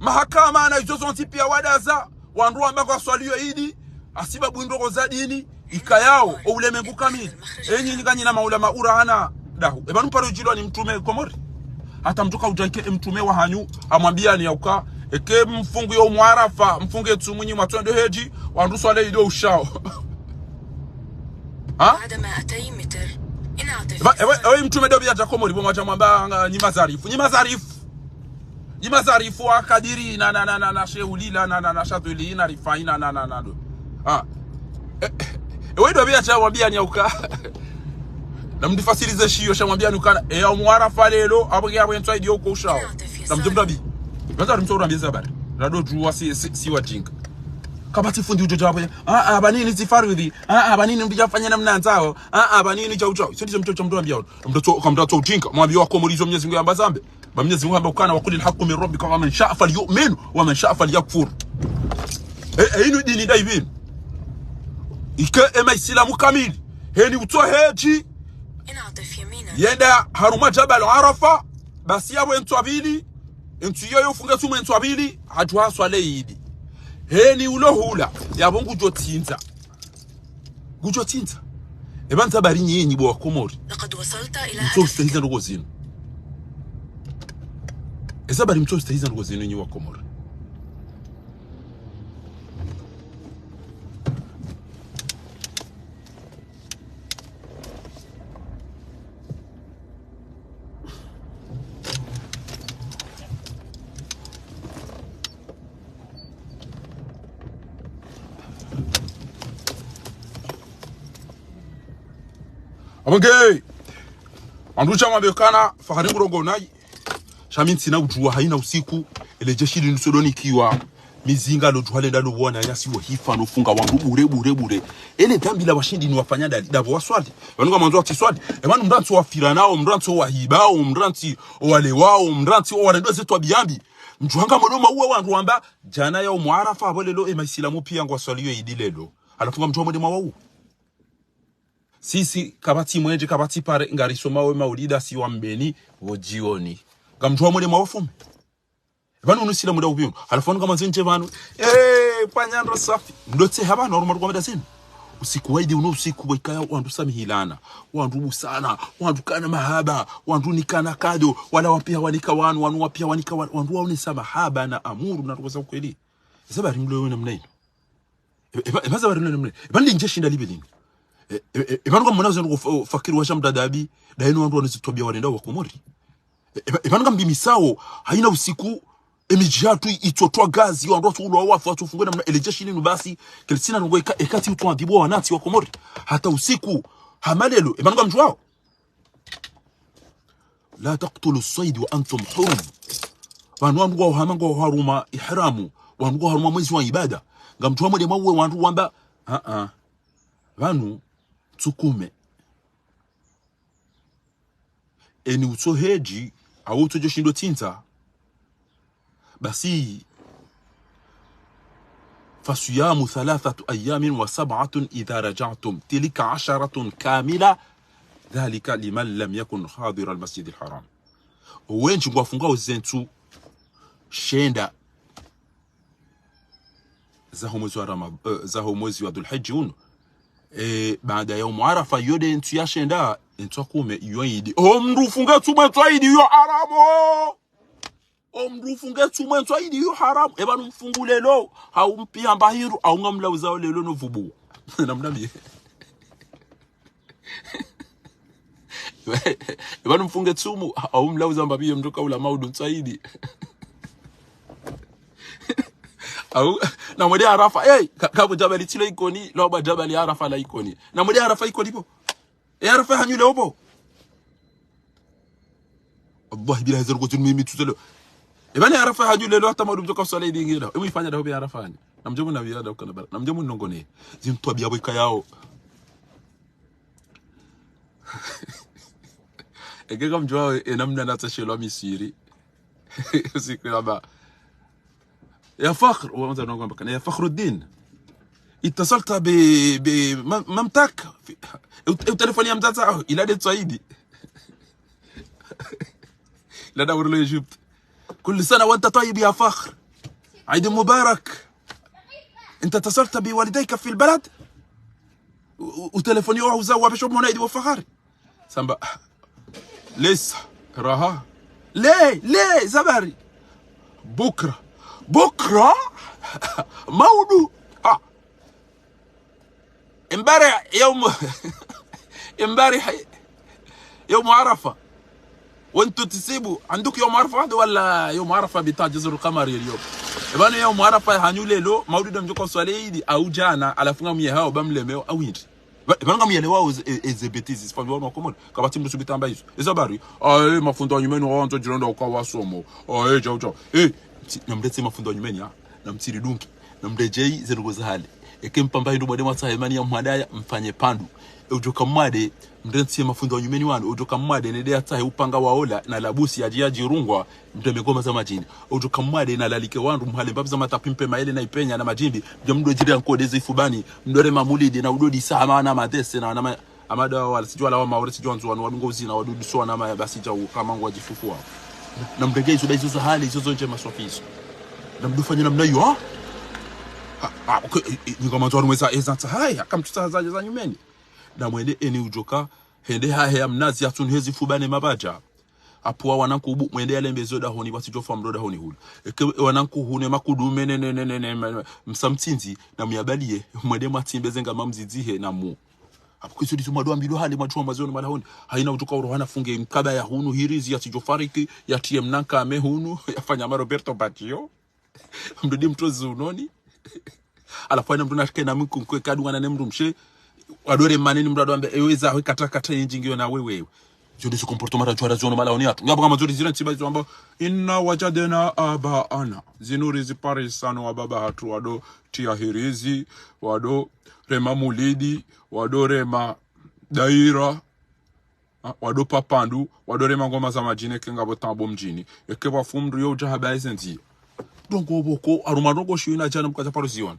mahakama na izo zontsi pia wadaza, wandru wamba ngwaswaliyo idi, hasibabu ndrongoo za dini, ikayao, o ulemengu kamili. Enyi nikanyina maulama ura hana dahu. Epvanu mparo udjilwa ni mtrume Komori. Hata mdru kaudja ike mtrume wa hanyu, hamwambiyani yauka, eke mfungu yo mwarafa, mfunge tsumu nyi mwatsondo hedji, wandru swale ido ushao. Ha? Epva, ewe, ewe mtrume dobi ya dja Komori, bo mwadja mwamba, nga, nyi mazarifu, nyi mazarifu. Nyi mazarifu wa kadiri, na, na, na, na, na sheulila, na, na, na shadhuli, na rifai, na, na, na, na, do. Ha. E, ewe dobi ya dja mwambiyani yauka. Na mdifasirize shiyo sha mwambiyani ukana. E ya umwarafa lelo, abwe, abwe ntswa idio uko ushao. Na mdjo mdabi. Ngaza rimtso urambie zabari. Rado djuwa si, si, si wajinga. Kapvatsi fundi udjo djabu. Ah, ah, ba nini zifarudhi? Ah, ah, ba nini mdja fanya namna ndzao? Ah, ah, ba nini djau djau? Sio ndizo mdru mdru ambia. Mdru kamdru ujinga. Mwambie wa Komori izo Mwenyezi Mungu yamba zambe. Ba Mwenyezi Mungu hamba ukana wa qulil haqqu min rabbikum faman sha'a falyu'min wa man sha'a falyakfur. Eh, eh, inu dini da ipvinu. Ike ema Islamu kamili. Heni utso hedji. Yenda harumwa Jabal Arafa. Basi yapvo entswa pvili. Entsu iyo yo ufunge tsumu entswa pvili, hadjuha swale idi. Heni ulo hula, yapvo ngudjo tsindza. Ngudjo tsindza. Epva ndzabari nyenyi bo wa Komori. Mtso ustahiza ndrongoo zinu. Ezabari mtso ustahiza ndrongoo zinu nyi wa Komori. Abonge. Andru sha mwambe ukana, fahari ngurongo nayi. Sha mi ntsina udjuwa haina usiku, ele jeshi linu sodonikiwa. Mizinga lo djuha lenda lo wona yasi wo hifa no funga wandru bure, bure, bure. Ele dhambi la washindi ni wafanya ndali, ndapvo waswali. Pvanu ngamwandzo watsi swali. Epvanu mdru ntso wafira nao, mdru ntso wahiba, o mdru ntsi owalewao, o mdru ntsi owarendo ze twabiya mbi. Mdjuha ngamwendo mwauwa wandru wamba, djana ya umwarafa apvo lelo ema Islamu pia ngwaswaliyo idi lelo. Halafu ngamdjuha mwende mwawauwa. Sisi, kapvatsi mwendje, kapvatsi pare, ngarisomao emaulida si wa mbeni, pvo djioni. Ngamdjuha mwende mwawafume. Pvanu unu sila muda upvinu. Halafu pvanu ngamwandzo ndje pvanu. Eh, pvanyandro safi. Mdrotse hapvanu, harumwa rukwameda zinu. Usiku wa idi unu usiku wa ikaya, wandru samihilana. Wandru busana. Wandru kana mahaba. Wandru nikana kado. Wala wapia wanika wanu, wanu wapia wanika wanu. Wandru waonesa mahaba na amuru na rukoza ukweli. Ezabari mlo yo namna inu. Epva, epva, epva zabari mlo yo namna inu. Epva ndinje shinda libe linu. E, e, e, e pvanu ngamwona zinu fa-, fakiri washa mdadabi, dainu wandru wanu zitwabia warenda wa Komori. E, e, e pvanu ngambimisao, haina usiku, emidji yatru itsotwa gazi, wandru watsulwa wafu, watsufungwa namna, ele jeshi linu basi, kalitsina ndrongo eka, eka tsi utwadhibu wa wanantsi wa Komori. Hata usiku, hama lelo, e pvanu ngamdjuao. لا تقتلوا الصيد وأنتم حرم. Pvanu wandru ngwao hama ngwao harumwa ihramu, wandru ngwao harumwa mwezi wa ibada. Ngamdjuao mwende mwauwe wandru wamba, a, a. Pvanu, tsukume. Eni utso hedji, au utso djoshindo tsindza. Basi, فصيام ثلاثة أيام وسبعة إذا رجعتم، تلك عشرة كاملة، ذلك لمن لم يكن حاضر المسجد الحرام. Wendji ngwafungao zentsu shenda zaho mwezi wa Rama-, eh, zaho mwezi wa Dhulhijja unu. E, baada ya yaumu Arafa, iyo nde ntsu ya shenda, entsu ya kume, iyo idi. O mndru ufunge tsumu entsu ya idi, iyo haramu. O mndru ufunge tsumu entsu ya idi, iyo haramu. E pvanu mfungu lelo, hau mpiha mbahiru, hau ngamlauzao lelo no vubu. Namnambie. E pvanu mfunge tsumu, hau mlauza mbapvi iyo mndru kaula maudu ntsu ya idi. Au, namwende Arafa, hey, ka-, kapvo djabali tsilo Ikoni, lwamba djabali Arafa la Ikoni. Namwende Arafa Ikoni pvo. E Arafa hanyu leo pvo. Wallahi billahi zero kotini mimi tsuzelo. E pvanu Arafa hanyu leo hata maudu mdjoka uswali idi ngina. E mwifanya daho be Arafa hanyu. Namdje muna biya daho kana bara. Namdje munongone. Zimtwabia bwe kayao. Eke ngamdjuao, e namna natsashelwa Misiri. Usiku yamba. يا فخر، وانت نقول بك، يا فخر الدين، اتصلت ب-، ب-، م-، مامتك؟ في-، وت-، وتليفون يا متاتا، إلى دي تصيدي. لا دور له يجيب. كل سنة وانت طيب يا فخر. عيد مبارك. انت اتصلت بوالديك في البلد؟ و-، و-، وتليفون يوه وزاوة بشوف منايدي وفخر. Samba, لسه، راها. ليه، ليه، زبري؟ بكرة. بكرة؟ Maudu. Ah. Imbare يوم، امبارح يوم عرفة. وانتو تسيبوا، عندك يوم عرفة واحد ولا يوم عرفة بتاع جزر القمر اليوم؟ E pvanu يوم عرفة hanyu lelo, maudu ndo mdjoka uswali idi, au djana, halafu ngamyehao, ba mlemeo, au hindri. Ba-, pvanu ngamyelewao eze, e-, eze bêtises zifanywa wanu wa Komori. Kapvatsi mndru subiti amba izo. Eza habari, aye, mafundi wa nyumeni wawandzo djirenda uka wasomo. Aye, djau, djau. Eh, mtsi-, namretse mafundi wa nyumeni, ha? Namtsiridungi. Namredjei ze ndrongo za hale. Eke mpamba hindru mwade mwatsaha imani ya mhadaya, mfanye pandu. E udjoka mwade, mrentsi ye mafundi wa nyumeni wanu, udjoka mwade, nende yatsahe upanga wa ola, na labusi yadji yadjirungwa, mreme ngoma za madjini. Udjoka mwade, na lalike wandru, mhale mbapvi za matapi mpe maele na ipenya na madjimbi, mdjo mdo djiri ya nkode ze ifubani, mdo rema mulidi, na udo disa hama na madese, na, na ma-, amada wala, sijua la wa Maore, sijua Ndzuwani, wadungo uzina, wadudu sowa na maya, basi djau, kama ngwa djifufu wao. Na mrenge izo, da izo za hale, izo zo ndje maswafi izo. Na mdo fanya namna iyo, ha? Ha, ha, okay, i-, i-, ninga mandzo wanu weza, eza ntsa, hai, haka mtsutsaha za, za nyumeni. Na mwende eni udjoka, hende hahe ya mnazi ya tsunu hezi fubane mabaja. Apvo wa wananku ubu, mwende yalembe zo dahoni, watsidjofa mro dahoni hulu. Eke wananku hune makudume ne, ne, ne, ne, ne, ma-, msa mtsindzi, na muyabaliye, mwende mwatsimbe zenga mamzidzihe na mu. Apvo kwiso dizo mwado ambilwa hale mwadjuwa mazoni madahoni. Haina udjoka uroha na funge mkaba ya hunu hirizi yatsidjofariki, yatiye mnanka ame hunu, yafanya ma Roberto Baggio. Mndru di mtrozi unoni. Halafu haina mndru nashike na mikunkwe kadungana ne mndru mshe. Wadore maneni mndru ado ambe, ewe zaho kata kata yendji ngiyo na wewe. Zo ndizo comportement radjuwa razione malahoni yatru. Ngapvo kama zori zira ntsiba izo amba, إنا وجدنا آباءنا. Zinu rizi parisano wa baba hatru wado tiya hirizi, wado rema mulidi, wado rema daira. Ha, wado papandu, wado rema ngoma za madjini, eke ngapvo tambo mdjini. Eke pvwafu mndru yo udja haba eze ndziya. Ndrongo pvoko, harumwa ndrongo shiyo ina djana mkadja paro ziona.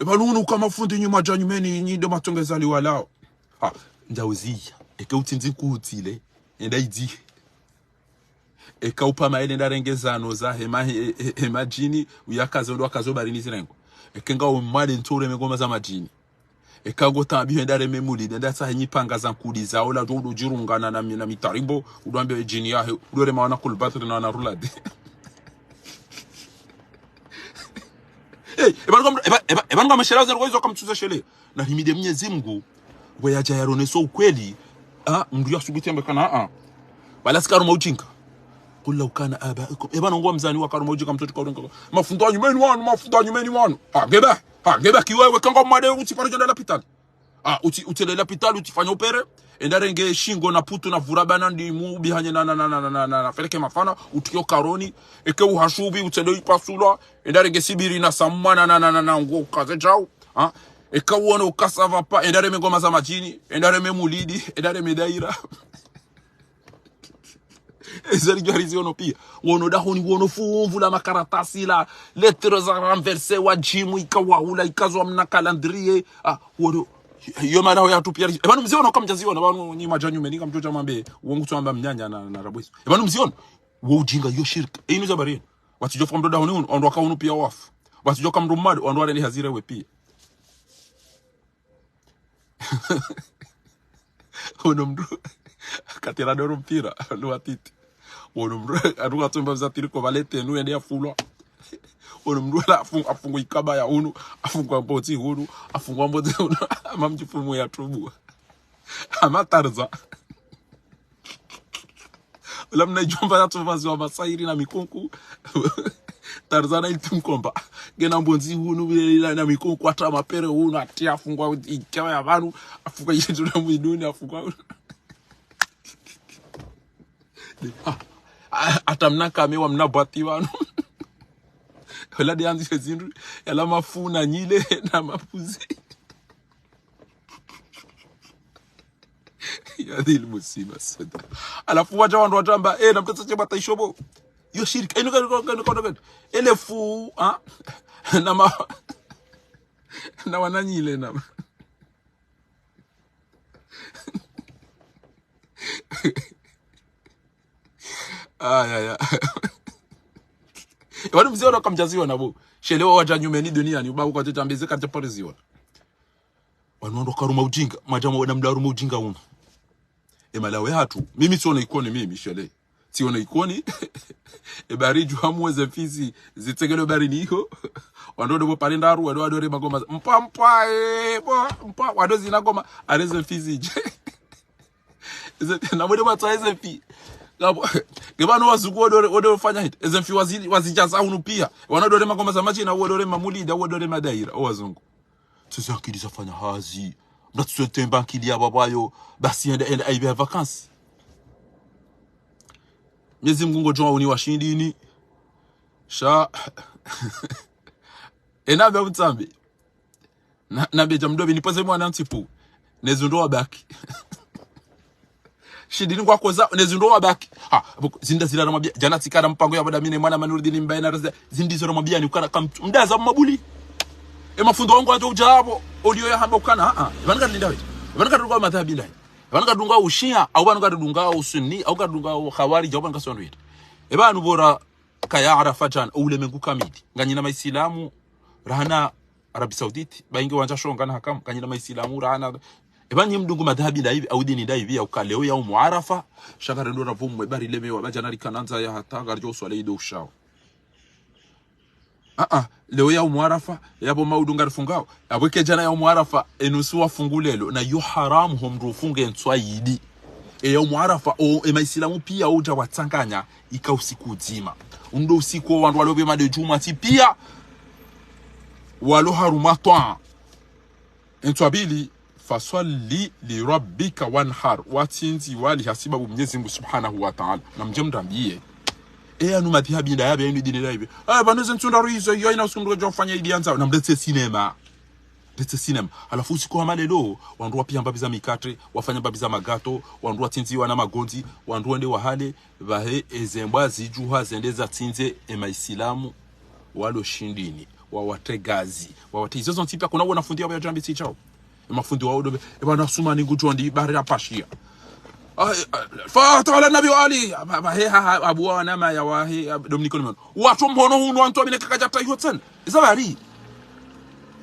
E pvanu unu uka mafundi nyi mwadja nyumeni, nyi ndo matsonge zaliwa lao. Ha, ndjauziya. Eke utsindzi nkuhu tsile, enda idzihe. Eka upva maele nda renge zano za hema, he, he, he madjini, uyakaze ndo akazo barini zirengo. Eke nga umwade ntsu ureme ngoma za madjini. Eka ngo tambi henda reme mulidi, nda tsahe nyipanga za nkudi za ola, ndo udo djirungana na mi-, na mitarimbo, udo ambe djini yahe, udo rema wana kulbatri na wana ruladi. Hey, e pvanu nga mdru-, e pva-, e pva-, e pvanu nga mashela zero kwa izo kamtsuza shele. Na himide Mnyezi Mngu, Ngwe yadja yaronesa ukweli. Ah, mndru yasubuti yambe kana, ah. Wala si karuma ujinga. Qul law kana aba'ukum. Eba nongo mzani wa karuma ujinga mtsotsi karonga. Mafundi wa nyumeni wanu, mafundi wa nyumeni wanu. Ah, ngeba. Ah, ngeba kiwewe kanga mwade utsi paro djanda lapitali. Ah, utsi, utsi le lapitali, utsi fanya opere. Enda renge shingo na putu na vuraba na ndimu bihanye na, na, na, na, na, na, na, na, feleke mafana, utriyo karoni. Eke uhashubi, utsende ipasula. Enda renge sibiri na samwa na, na, na, na, na, ngo kaze djau. Ah, eka uone ukasava pa, enda reme ngoma za madjini, enda reme mulidi, enda reme daira. Eza ridjo riziono pia. Wono dahoni, wono fumvu la makaratasi la, lettre za renversé wa djimu, ika waula, ika zo amna calendrier. Ah, wono, yo mana ho ya tu pia. Eba nu mziono kamdjaziona, eba nu nyi madja nyumeni, kamdjodja mambe, wongu tsamba mnyanya na, na rabweso. Eba nu mziono, wo ujinga, yo shirk. Einu za bari. Watsidjofa mndru dahoni unu, ondro waka unu pia wafu. Watsidjoka mndru mmadi, ondro warende hazire we pia. Ono mndru, katera doro mpira, lo watiti. Ono mndru, anu katsomba za tiriko valete, nu yende yafulwa. Ono mndru la afungu, afungu ikaba ya unu, afungu ambotsi unu, afungu ambotsi unu, ama mdjifumu ya tubu. Ama Tarzan. Ula mna idjomba ya tsovazi wa masairi na mikunku. Tarzan ili tumkomba. Ngena mbondzi hunu, bila na mikunku, ata mapere hunu, ati afungwa ikewa ya vanu, afungwa yindu na mwiduni, afungwa. Ah, ah, ata mna kame wa mna bwati vanu. Ula de anzi zindru, yala mafuna nyile na mapuzi. Ya dhil musiba sada. Alafu wadja wandru watsamba, eh, na mtsatsa tse bata ishobo. Yo shirika, inu kanu, kanu, kanu, kanu. Ele fu, ah? Na ma, na wananyile, na ma. Ah, ya, ya. Eba nu mziono kamdjaziona bo. Shele wa wadja nyumeni duniani, uba uka teta mbeze katsa pare ziona. Wanu wandru karuma ujinga, madjama wana mla haruma ujinga unu. E malawe hatru, mimi tsiona ikoni mimi, shele. Tsiona ikoni, e bari dju hamu eze mfi zi, zitsekelo bari niho. Wandru ndo bo pare ndaru, wandru wandru re magoma. Mpa, mpa, eh, bo, mpa, wandru zina goma, areze mfi zidje. Eze, na mwende mwatsa eze mfi. Ngapvo, ngepvanu wazungu wandru, wandru fanya hit. Eze mfi wazi, wazidjaza unu pia. Wandru ndo re magoma za madjina, wandru re mamulida, wandru re madaira, o wazungu. Tsese ankili zafanya hazi. Mna tsese temba ankili ya baba yo. Basi enda, enda, aibe ya vacances. Mnyezi Mungu ngodjo uni washindini. Sha. Ena be mtsambi. Na, na be djamdobi, nipoze mwana ntsipu. Nezundo wabaki. Shindini ngwakoza, nezundo wabaki. Ha, buku, zinda zila ramwambia, djana tsikana mpango ya bada mine, mwana Manurdini mbaye na raza, zindi zo ramwambia ni ukana kam, mdaza mabuli. E mafundi wangu wadjo udja apvo, oliyo ya hamba ukana, ha, ha. Epvanu katilinda weti. Epvanu katidunga madhhabi ndahi. Epvanu katidunga ushia, au pvanu katidunga usunni, au katidunga ukhawarij, au pvanu kasiwandru yeti. Epvanu bora kaya Arafa djana, oulemengu kamili. Nganyina maisilamu, rahana Arabie Saoudite, ba inge wandza shonga na hakamu, kanyina maisilamu, rahana. Eba nyi mdungu madhhabi ndaivi, au dini ndaivi, ya uka leo yaumu Arafa, sha karendo na vumwe, bari lemewa, ba djana rikana ndzaya hata, ngaridjo uswali ido ushao. Ah, ah, leo yaumu Arafa, yapvo maudu ngarifungao. Yapvo ike djana yaumu Arafa, enusu wafungu lelo, na yo haramu ho mndru ufunge ntswa idi. E yaumu Arafa, o, e maisilamu pia udja watsanganya, ika usiku udzima. Undo usiku wo wandru walo be made djumwa tsi pia, walo haruma twa. Entswa pvili, fasalli lirabbika wanhar, watsindzi wali hasibabu Mnyezi Mungu Subhanahu wa Ta'ala. Na mdje mrambiye. E yanu madhihabi nda yabe, yanu dini nda yabe. Eh, pvanu ze ntsu ndraru izo, iyo ina usiku mndru kwadjo fanya idi yandzao. Na mletse sinema. Letse sinema. Halafu usiku wa malelo, wandru wapia mbapvi za mikatre, wafanya mbapvi za magato, wandru watsindzi wana magondzi, wandru wende wahale, pvahe eze mbwa zidjuha zende zatsindze e maisilamu walo shindini, wawatre gazi, wawatre izo zontsi pia kuna wona fundi yapvo ya djambi tsi djao. E mafundi wao ndo be, e bwana Sumani ngudjo ndi bari ya pashia. Ah, eh, ah, fa, tawala Nabi wa Ali, ah, ba, ba, he, ha, ha, abu wa nama ya wa, he, ah, Dominique Limon. Watru mhono hunu wantru wamine kakadja ta iho tsena. Iza bari.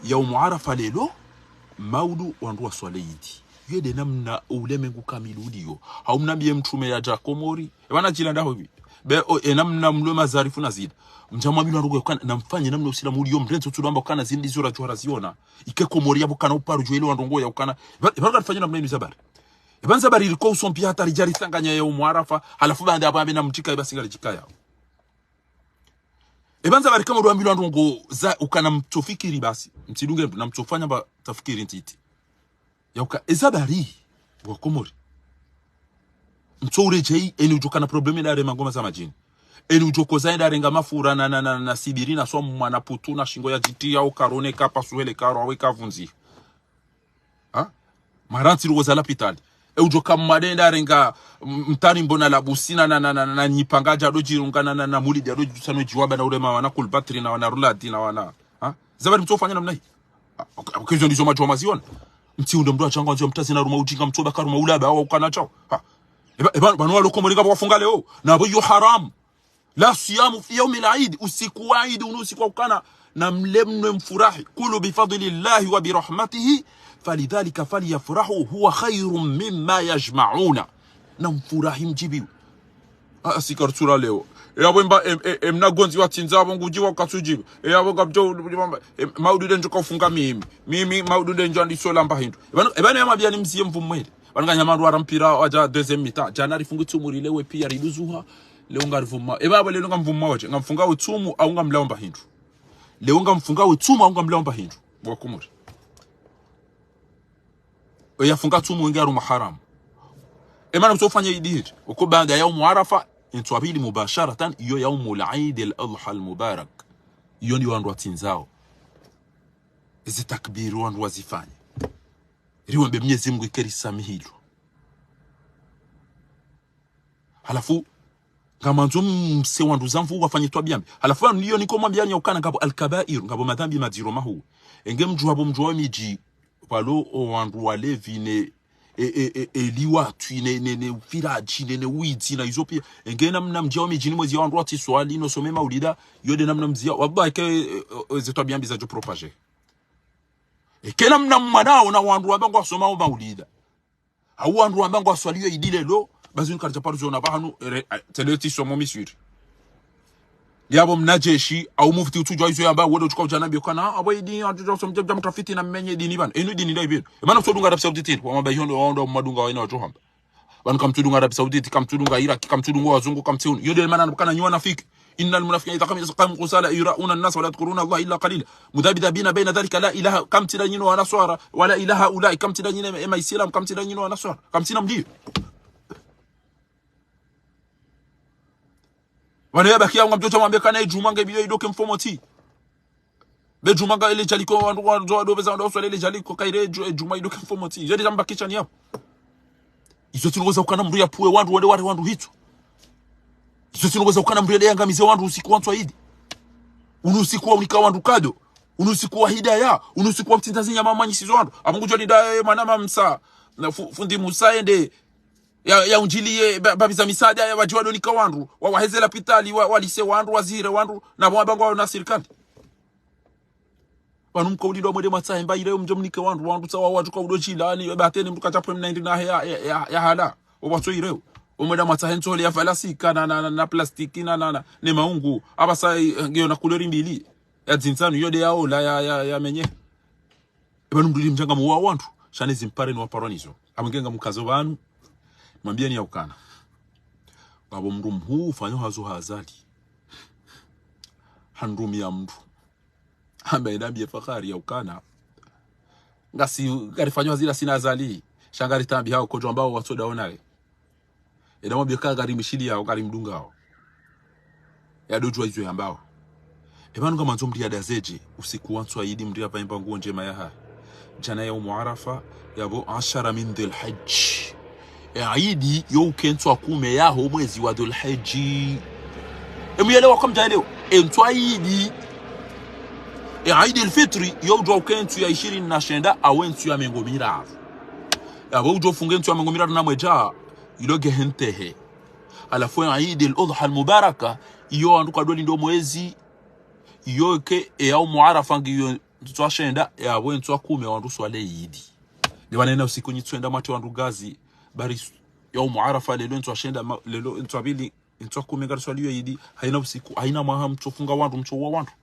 Yaumu Arafa lelo, maudu wandru waswali idi. Yede namna ulemengu kamili uliyo. Haumnambiye mtrume yadja Komori. E bwana djila ndaho pvi. Be, o, e namna mlo mazarifu na zida. Mdja mwambilwa ndrongo ya ukana, na mfanye namna usilamu uliyo mrentso tsulo amba ukana zindi zora djuhara ziona. Ike Komori yapvo kana uparu djuwa ile wa ndrongo ya ukana. Ba, ba karifanya namna inu zabari. Eba nzabari iliko usompi hata ridjari tsanganya ya umwarafa, halafu baanda apvo ambe na mdjika eba singa ridjika ya. Eba nzabari kama ndo ambilwa ndrongo za ukana mtsofikiri basi. Mtsidunge mndru na mtsofanya mba tafikiri ntiti. Ya uka, ezabari, wa Komori. Mtso uredjei, eni udjo kana problème nda rema ngoma za madjini. Eni udjo koza enda renga mafura na, na, na, na sibiri na swa mwana putu na shingo ya djiti ya ukarone kapa suhele karo awe kavunzi. Ha? Marantsi roza lapitali. E udjo kamade enda renga m-, mtari mbona la busina na, na, na, na, na nyipanga djado djirunga na, na, na mulidi djado djusano djiwaba na urema wana kulbatri na wana ruladi na wana. Ha? Zabari mtsofanya namna hii. Ah, ok-, ok, izo ndizo madjwa maziona. Mtsi unde mndru wa djanga nzio mtazi na ruma udjinga mtsoba karuma ulaba wa ukana djao. Ha. Eba, eba, pvanu walo Komori ngapvo wafunga leo. Na apvo iyo haramu. لا صيام في يوم العيد. Usiku wa idi, unu usiku wa ukana. Na mle mnwe mfurahi. قل بفضل الله وبرحمته فبذلك فليفرحوا هو خير مما يجمعون. Na mfurahi mdjibiwe. Ah, sika rutsura leo. E apvo mba, em, em, em, na gondzi watsindza apvo ngudjiwa katsudjibu. E apvo ngapvo, em, maudu ndendjo kaufunga mimi. Mimi, maudu ndendjo andiso lamba hindru. Eba no, eba no ya mabia ni mzie mvu mwele. Pvanu nganyama ndru wara mpira wadja deuxième mi-temps. Djana rifungu tsumu rile we pia riduzuha. Leo ngarivuma. Eba apvo leo ngamvuma wadje. Ngamfunga we tsumu, au ngamlaomba hindru. Leo ngamfunga we tsumu, au ngamlaomba hindru. Wa Komori. Oya funga tsumu wenge haruma haramu. Emana mtsofanya idi hiri. Uko baanda yaumu Arafa, entswa pvili mubasharatan, iyo yaumul Eid al-Adha al-Mubarak. Iyo ndi wandru watsindzao. Ezi takbiri wandru wazifanya. Riwambe Mnyezi Mungu ike risamihilwa. Halafu, ngamandzo mse wandru zamvu wafanye twabia mbi. Halafu, pvanu iyo niko mwambiani ya ukana ngapvo al-kabair, ngapvo madhambi madziro mahuu. Enge mdjuwa pvo mdjuwa midji, pvalo o wandru walevi ne, e, e, e, e liwatwi ne, ne, ne ufiradji ne, ne uwidzi na izo pia. Enge namna mdjiya wa midjini mwezi ya wandru watsiswali no some maulida, iyo nde namna mdjiya, wabake, e, e, e, ze twabia mbi zadjo propager. Eke namna mwanao na wandru wamba ngwasomao maulida. Au wandru wamba ngwaswaliyo idi lelo, basi nkaridja paru zona pvahanu, ere, eh, tsende tsisomo Misri. Yapvo mnajeshi, au mufti utsudjuwa izo yamba, wende utsuka udja nambiyo kana, apvo idi, atsudjuwa usomo dja, dja mtafiti na mmenye dini pvanu. Inu dini nda ipvinu. Emana kutsodunga Arabie Saoudite, wamamba iyo ndo, ndo madunga waina wadjo hamba. Pvanu kamtsudunga Arabie Saoudite, kamtsudunga Iraki, kamtsudunga wazungu, kamtsiunu. Iyo nde mana kana nyi wanafiki. إن المنافقين إذا قاموا إلى الصلاة قاموا كسالى يراءون الناس ولا يذكرون الله إلا قليلا. مذبذبين بين ذلك لا إلى، kamtsi nda nyinyi wanaswara, ولا إلى هؤلاء، kamtsi nda nyinyi ema Islam, kamtsi nda nyinyi wanaswara, kamtsi nda mlio. Pvanu yabaki ya ngamdjo tsa mwambe kana idjuma nge biyo idoke mfomotsi. Be djuma nga ile djaliko wandru, wandru, wandru, pveza wandru waswali ile djaliko kaire dju-, e djuma idoke mfomotsi. Iyo nde djamba kishani yapvo. Izo tsi ndrongo za ukana mndru yapvuwe wandru, wende ware wandru hitswa. Izo tsi ndrongo za ukana mndru yende yangamize wandru usiku wa ntswa idi. Unu usiku wa unika wandru kado. Unu usiku wa hidaya. Unu usiku wa mtsindza zinyama manyisizo wandru. Apvo ngudjo linda, eh, mwana mamsa. Na fu-, fundi Musa yende. Ya, ya undjiliye, ba-, babiza misaada, ya wadji wadonika wandru. Wa, waheze lapitali, wa, walise wandru, wazire wandru. Na pvo wamba ngwao na sirikali. Pvanu mkaulindwa mwende mwatsahe mba ile mdjo mnike wandru, wandru tsawa wadjuka udo djilani, eba teni mndru kadja pvwe mnaindi nahe ya, ya, ya, ya hala. Owatso ireo. Omwenda mwatsahe ntsole ya falasika na, na, na, na plastiki na, na, na, ne maungu. Apvasa, eh, ngiyo na kulori mbili. Ya dzindzanu, iyo nde ya ola, ya, ya, ya menye. Eba numduli mdjanga muwa wandru. Sha ne zimpare ni waparwa nizo. Amwe nge ngamkazo pvanu. Mwambieni ya ukana. Ngapvo mndru mhuu ufanyo hazo ha Azali. Handrumia mndru. Hamba enda mbiye Fakhari ya ukana. Ngasi, ngarifanyo hazi la sina Azali. Sha ngaritambi hao kodjo ambao watsoda onaye. Enda mwambiye ka ngarimishiliyao, ngarimdungao. Yadodjuwa izo yambao. Epvanu ngamandzo mndru yadazedje, usiku wa ntswa idi mndru yapvahe mba nguo ndjema yahahe. Djana yaumu Arafa, yapvo ashara min Dhul Hijja. E idi yo uke ntswa kume yaho mwezi wa Dhul Hijja. Emuyelewa kamdjaelewa. E ntswa idi. E Eid al-Fitri, yo udjuwa uke ntsu ya ishirini na shenda, awe ntsu ya mengo miraru. Yapvo udjo ufunge ntsu ya mengo miraru na mwedja, ilo nge he ntehe. Halafu e Eid al-Adha al-Mubaraka, iyo wandru kadolindo mwezi, iyo ke e yaumu Arafa ngiyo ntswa shenda, yapvo ntswa kume wandru swale idi. Nge pvanu ena usiku nyitswenda mwatsi wandru gazi, bari s-, yaumu Arafa lelo ntswa shenda, ma-, lelo ntswa pvili, Ntsu kume ngariswaliyo idi, haina usiku, haina mwaha mtsofunga wandru, mtsouwa wandru.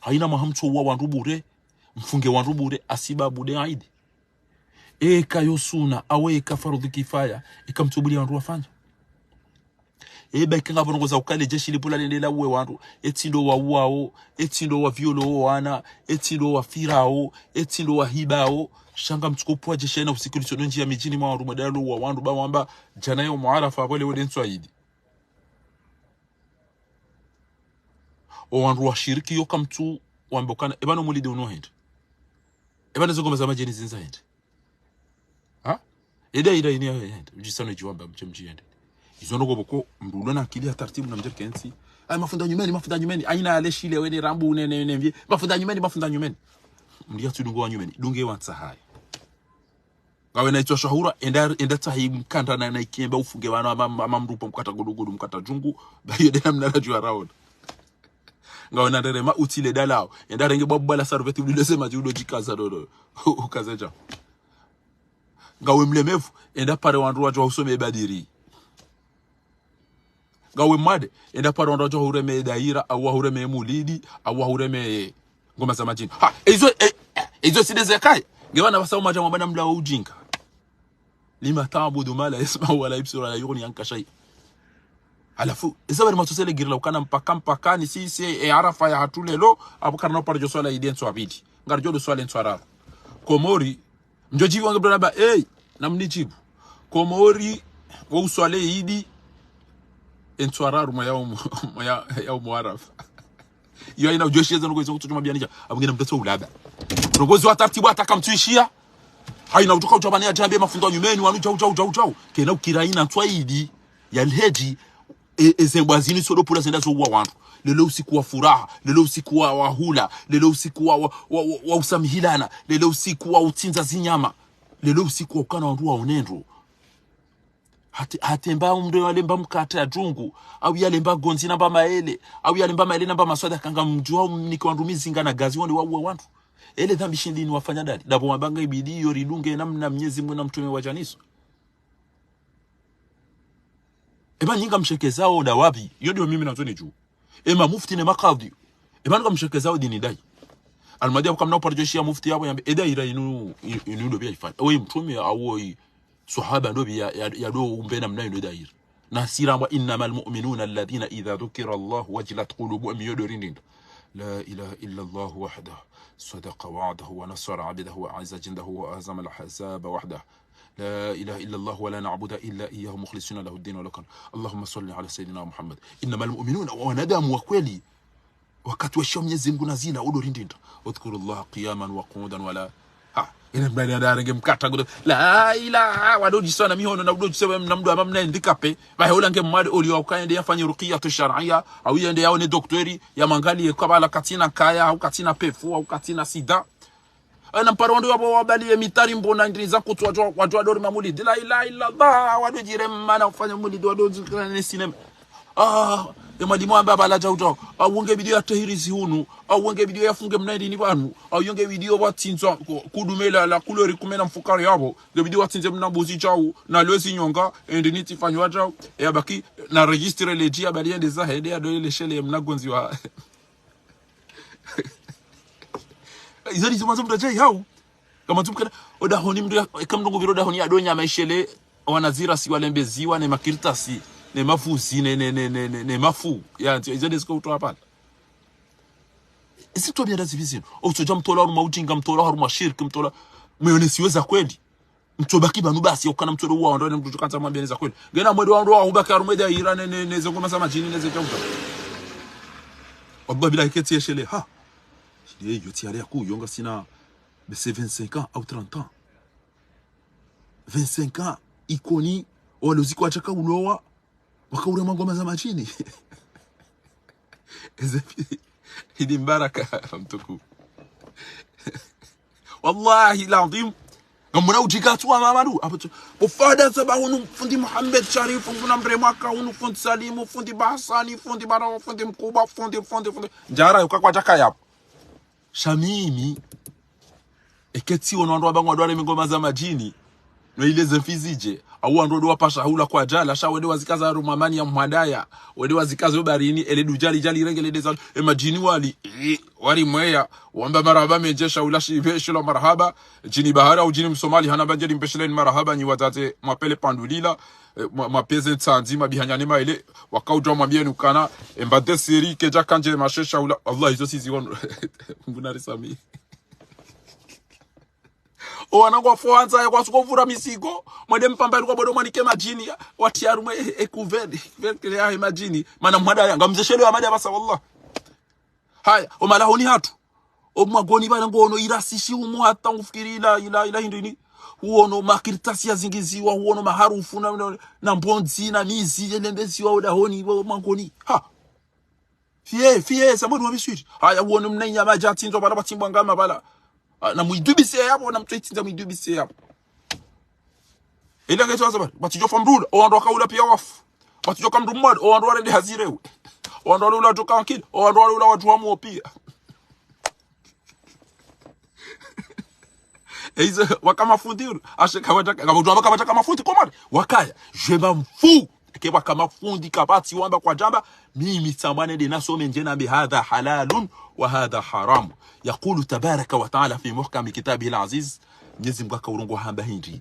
Haina mwaha mtsouwa wandru bure, mfunge wandru bure, hasibabu nde idi. Eka yo suna, awu eka fardhu kifaya, eka mtsobuliya wandru wafanya. Eba eka ngapvo ndrongoo za ukaya le jeshi lipvula lende lauwe wandru, etsi ndo wauwao, etsi ndo waviolao wana, etsi ndo wafirao, etsi ndo wahibao, sha ngamtsukopvwa jeshi haina usiku litsono ndjiya midjini mwa wandru mwende louwa wandru ba wamba, djana yaumu Arafa, apvo leo nde ntsu idi. O wandru washiriki yo kamtsu wamba ukana, eba no mulidi unu hende. Eba ne zengoma za madjini zinu zahende. Ha? Eda ida ini ya hende. Udjisa no djiwamba mdje mdji hende. Izo ndrongoo pvoko mndru ulo na akili ya taratibu na mdjerikentsi. Ayi mafundi nyumeni, mafundi nyumeni. Haina ale shile wene rambu nene nene mvye. Mafundi nyumeni, mafundi nyumeni. Mndru yatsudunge wa nyumeni. Dunge wa ntsahayi. Ngawe na itswa shahura, enda, enda tsahi mkanda na, na ikemba ufunge wana ama, ama mndru pvo mkata gudugudu, mkata djungu, ba iyo nde namna nadjuwa raona. Ngawe na nderema utsi le dalao, enda renge bwabwa la sarveti ulile ze madji udo djikaza dodo. Ukaze dja. Ngawe mlemevu, enda pare wandru wadjo usome badiri. Ngawe mwade, enda paro wandru wadjo hureme daira, au wahureme mulidi, au wahureme ngoma za madjini. Ha, izo, e, izo tsi nde zekayi. Nge wana wasau madja mwabana mlawa ujinga. لم تعبد ما لا يسمع ولا يبصر ولا يغني عنك شيئا. Halafu, izo bari matsosele girila ukana mpaka, mpaka ni sisi, e Arafa yahatru leo, apvo karina uparo djo swala idi ntsu ya pvili. Ngaridjo do swala ntsu ya raru. Komori, mdjo djiviwa nge brana ba, ey, namnidjibu. Komori, wo uswale idi, entsu ya raru mwa yaumu, mwa ya, yaumu Arafa. Iyo haina udjo shiya zanu kwezo kutsu djuma bianidja, apvo ngena mdru tso ulaba. Ndrongoo zo wa taratibu hata kamtsuishiya. Haina utsoka udjo bani ya djambe mafundi nyumeni, wanu djau, djau, djau, djau. Kena ukira haina ntsu idi, ya lhedji, e, e zembwa zinu tsodo pvula zenda zouwa wandru. Leo usiku wa furaha, leo usiku wa, wa hula, leo usiku wa, wa, wa, wa, wa usamihilana, leo usiku wa utsindza zinyama, leo usiku wa ukana wandru waone ndro. Hati, hata amba mndru yalemba mkate ya djungu, au yalemba gondzi namba maele, au yalemba maele namba maswada kanga mdjuwa umnike wandru mizinga na gazi wonde wauwe wandru. Ele dhambi shindri ni wafanya dali. Ndapvo wamba nga ibidi iyo ridunge namna Mnyezi Mungu na mtrume wadjaniso. Eba nyi ngamshekezao dawa pvi, iyo ndiyo mimi nandzo nidjuwe. E mamufti ne makadhi. Eba nyi ngamshekezao dini dayi. Almadi apvo kamna uparo djo shiya mufti yapvo yambe, e daira inu, inu ndo pvia ifanya. Owe mtrume au owe swahaba ndo pvia ya, ya, yado umbe namna inu daira. Na sira amba, إنما المؤمنون الذين إذا ذكر الله وجلت قلوبهم, iyo ndo rindinda. لا إله إلا الله وحده صدق وعده ونصر عبده وأعز جنده وهزم الأحزاب وحده. لا إله إلا الله ولا نعبد إلا إياه مخلصين له الدين ولو كره. اللهم صل على سيدنا محمد. إنما المؤمنون, wanadamu wa kweli, wakati washiya Mnyezi Mungu na zila, udo rindinda. اذكروا الله قياما وقعودا وعلى, ha, ina mbali ya darenge mkata gudo. La ilaha, wado djiswa na mihono na udo djiswa na mndru ama mna handicapé. Bahe ula nge mwade oliwa ukaende yafanye ruqyatu shar'iyya, au yende yaone doktori, yamwangaliye kwa bala katsina kaya, au katsina pefu, au katsina sida. Ena mparo wandru wapvo wabaliye mitari mbona ndri za kutsu wadjo, wadjo wadori mamulidi. La ilaha illallah, wadjo djirema na ufanya mulidi, wadjo djikana ne sinema. Ah, e mwalimu amba bala djau djau. Au nge bidiyo ya tahirizi hunu. Au nge bidiyo ya funge mnaidi ni pvanu. Au nge bidiyo watsindza ku-, kudume la, la kulori kume na mfukare yapvo. Nge bidiyo watsindze mna mbuzi djau. Na lwezi nyonga. Endi nitsi fanywa djau. E yabaki na registre le dji ya bali yende zahe. Ende ya dole le shele mna gondzi wa. Izo ndizo mwandzo mndru adjayi hau. Kama tsu pvukana, o dahoni mndru ya, eka mndru ngupviro dahoni ya donya maishele, wanazira si walembeziwa, ne makartasi, ne mafuzi, ne, ne, ne, ne, ne, ne mafu. Ya, izo, izo ndizo ziko utowa pvala. Izi twabiya nda zipvi zinu. O utsodja mtola harumwa ujinga, mtola harumwa shirki, mtola, muyonesiwe za kweli. Mtsobaki pvanu basi, ya ukana mtsodo uwa wandru, ne mndru kandza mwambiye ne za kweli. Ngena mwendo wandru wa ubaki harumwa e daira, ne, ne, ne, ze ngoma za madjini, ne ze djauta. Wabba bila hiketi yeshele, ha. Shidi, yo tsi yale ya ku, yo ngasina, bese vingt-cinq ans, au trente ans. Vingt-cinq ans, Ikoni, walo ziko watshaka ulowa, waka urema ngoma za madjini. Eze fi-, hidi mbaraka, mtuku. Wallahi ladhim. Ngamwona udjika tu wa Mamadu. Apvo tu. Pvo fada saba hunu fundi Muhammad Sharif, nguna mremwa ka hunu fundi Salimu, fundi Bahasani, fundi Barawa, fundi Mkuba, fundi, fundi, fundi. Ndjara, yuka kwa djaka yapvo. Sha mimi, eka tsi wono wandru wamba ngwadware mi ngoma za madjini, no ile ze mfi zidje, Au wandru wende wapasha hula kwadjala, sha wende wazikaza harumwa mani ya mhadaya. Wende wazikaza yo baharini, ele dujali djali renge le deza, e madjini wali, eh, wali mweya, wamba marahaba mendje, sha ula shibe, shilo marahaba, djini bahari au djini msomali, hana bandjeli mpeshele ni marahaba, nyi watate, mwapvele pandulila, eh, mwa-, mwapveze ntsandzi, mabihanyane maele, wakaudja mwambie nukana, emba deseri, kedja kandje mashe, sha ula, Allah, izo sizi wono. Mbuna risami. O wanangu wa Fwantsa, ya kwasuko vura misigo, mwende mpamba iluka bodo mwanike madjini, ya, wati harumwa e, e couvert, couvert kele ya e madjini, mana mhadaya, ngamzeshelo ya mada basa, wallah. Haya, o malahoni hatru. O mwangoni bana ngono irasishi umu hata ngufikiri ila, ila, ila hindru ini. Uono makartasi yazingiziwa, uono maharufu na, na, na mbondzi, na mizi, yelembeziwa o dahoni, o mwangoni. Ha. Fiye, fiye, samwani wa miswiri. Haya, uono mna inyama dja tsindzwa bala, batsimbwa ngama bala. Ah, na mwidubise yapvo, na mtso itsindza mwidubise yapvo. Ile ngeto waza bala, batsidjo fa mdru ula, o wandru wakaula piya wafu. Batsidjo ka mdru mwade, o wandru warende hazi rewe. O wandru wale ula djoka ankili, o wandru wale ula wadjuwa mwo piya. Eizo, waka mafundi ula, ashe kawadjaka, kawadjaka, kawadjaka mafundi, komari, wakaya, je m'en fous. Eke waka mafundi kapvatsi wamba kwadjamba, mimi tsamwana nde nasome ndje nambe hadha halalun wa hadha haram. يقول تبارك وتعالى في محكم كتابه العزيز, Mnyezi Mngu haka urongoa hamba hindri.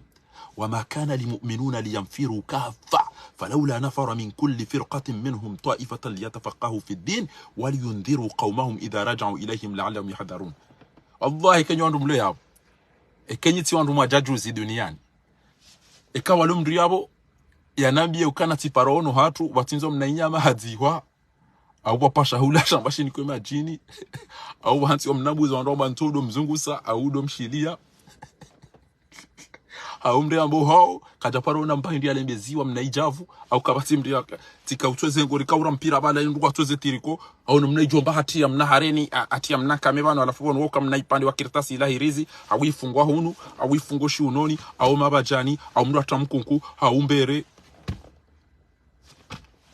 وما كان المؤمنون لينفروا كافة فلولا نفر من كل فرقة منهم طائفة ليتفقهوا في الدين ولينذروا قومهم إذا رجعوا إليهم لعلهم يحذرون. Wallahi, eka nyi wandru mlo yapvo. Eka nyi tsi wandru mwadja juzi duniani. Eka walo mndru yapvo, yanambiye ukana tsi paro ono hatru, watsindzo mna inyama hadzihwa, au wapasha hula shamba shini kwe madjini, au hantsi wa mnabuza wandru wamba ntsu udo mzungusa, au udo mshiliya, au mndru yambo hao, kadja paro ona mba hindri yalembeziwa mna idjavu, au kapvatsi mndru yaka, tsika utsweze ngori kaura mpira bala hindru kwa utsweze tiriko, au no mna idjomba hatiya mna hareni, a-, hatiya mna kame bano, halafu bono woka mna ipvande wa kartasi ila hirizi, au ifungwa hunu, au ifungwa shiunoni, au mabadjani, au mndru hata mkunku, au mbere.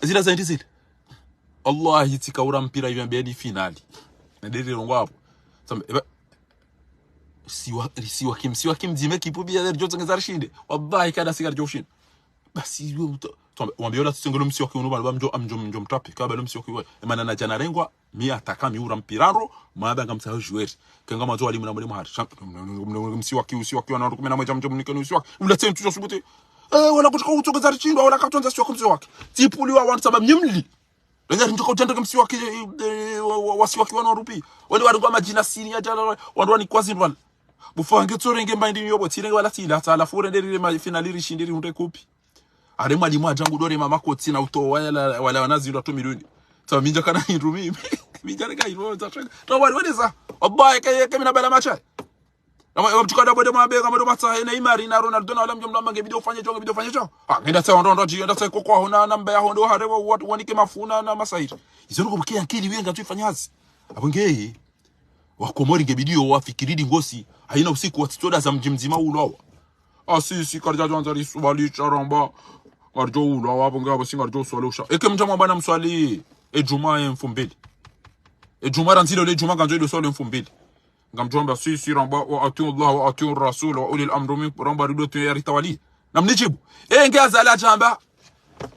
Zila za hindri zile. Wallahi, tsika ura mpira iwe mbeni finali. Nde rirongoa hapvo. Tsamba, eba, siwa, siwa kim, siwa kim, dzime kipu biya djo tsengeza rishinde. Wallahi, kada sika djo ushinda. Basi, iwe uta-, tsamba, wambiye ola tsengelo msiwaki unu, bala mdjo, amdjo, mdjo mtrape. Kaba lo msiwaki we. Emana na djana rengwa, mi ataka mi ura mpira ndro, maba ngamtsaho joueur. Kenga mazo walimu na mule mahari. Sham, msiwaki, usiwaki, wana wandru kume na mwedja mdjo mnike ni usiwaki. Ula tsentu djo subuti. Eh, wala kutsika utsongeza rishindwa, wala katsondza siwaki msiwaki. Tsipuliwa wandru tsamba mnyimli. Lenga rinjoka udjandeke msiwaki, eh, wa, wa, wasiwaki wanu warupi. Wende waringwa madjina sini ya djala, wandru wanikwa zindru wala. Bufa nge tsorenge mba hindri yobo, tsirenge wala tsila, tsala fure nde rire ma finali rishinde rihundre kupi. Are mwalimu adjangu dore mama kotsi na utowa yala, wala wana zindru atu milioni. Tsamba mi ndjakana hindru mimi. Mi ndjareka hindru, tsashaka. Tsamba wali wale za. Wallahi, ke, ke mina bala macha. Ama, ama mtsuka dabo de mabe, kama do matsa, he, Neymar, na Ronaldo, na wala mdjo mlamba nge bidi ufanye djo, nge bidi ufanye djo. Ah, ngenda tsa ondo, ondo, dji, ngenda tsa koko, ho, na, na mbe ya hondo, hare, wa, wa, wanike mafuna, na masahiri. Izo nuko mke ankili, wiye ngatsu ifanya hazi. Apvo nge, wa Komori nge bidi yo, wafikiri di ngosi, haina usiku, watsitsoda za mdji mdzima ulo awa. Ah, si, si, karidja djwandza risu, bali, charamba, ngaridjo ulo awa, apvo nge, apvo si ngaridjo uswali usha. Eke mdja mwamba na mswali, e djuma, e mfumbili. E djuma randzile, ole djuma, ngandzo ido swali e mfumbili. Ngamdjo wamba si, si, ramba, وأطيعوا الله وأطيعوا الرسول وأولي الأمر منكم, ramba rido tu ya ritawali. Na mnidjibu. E, nge Azali adjamba.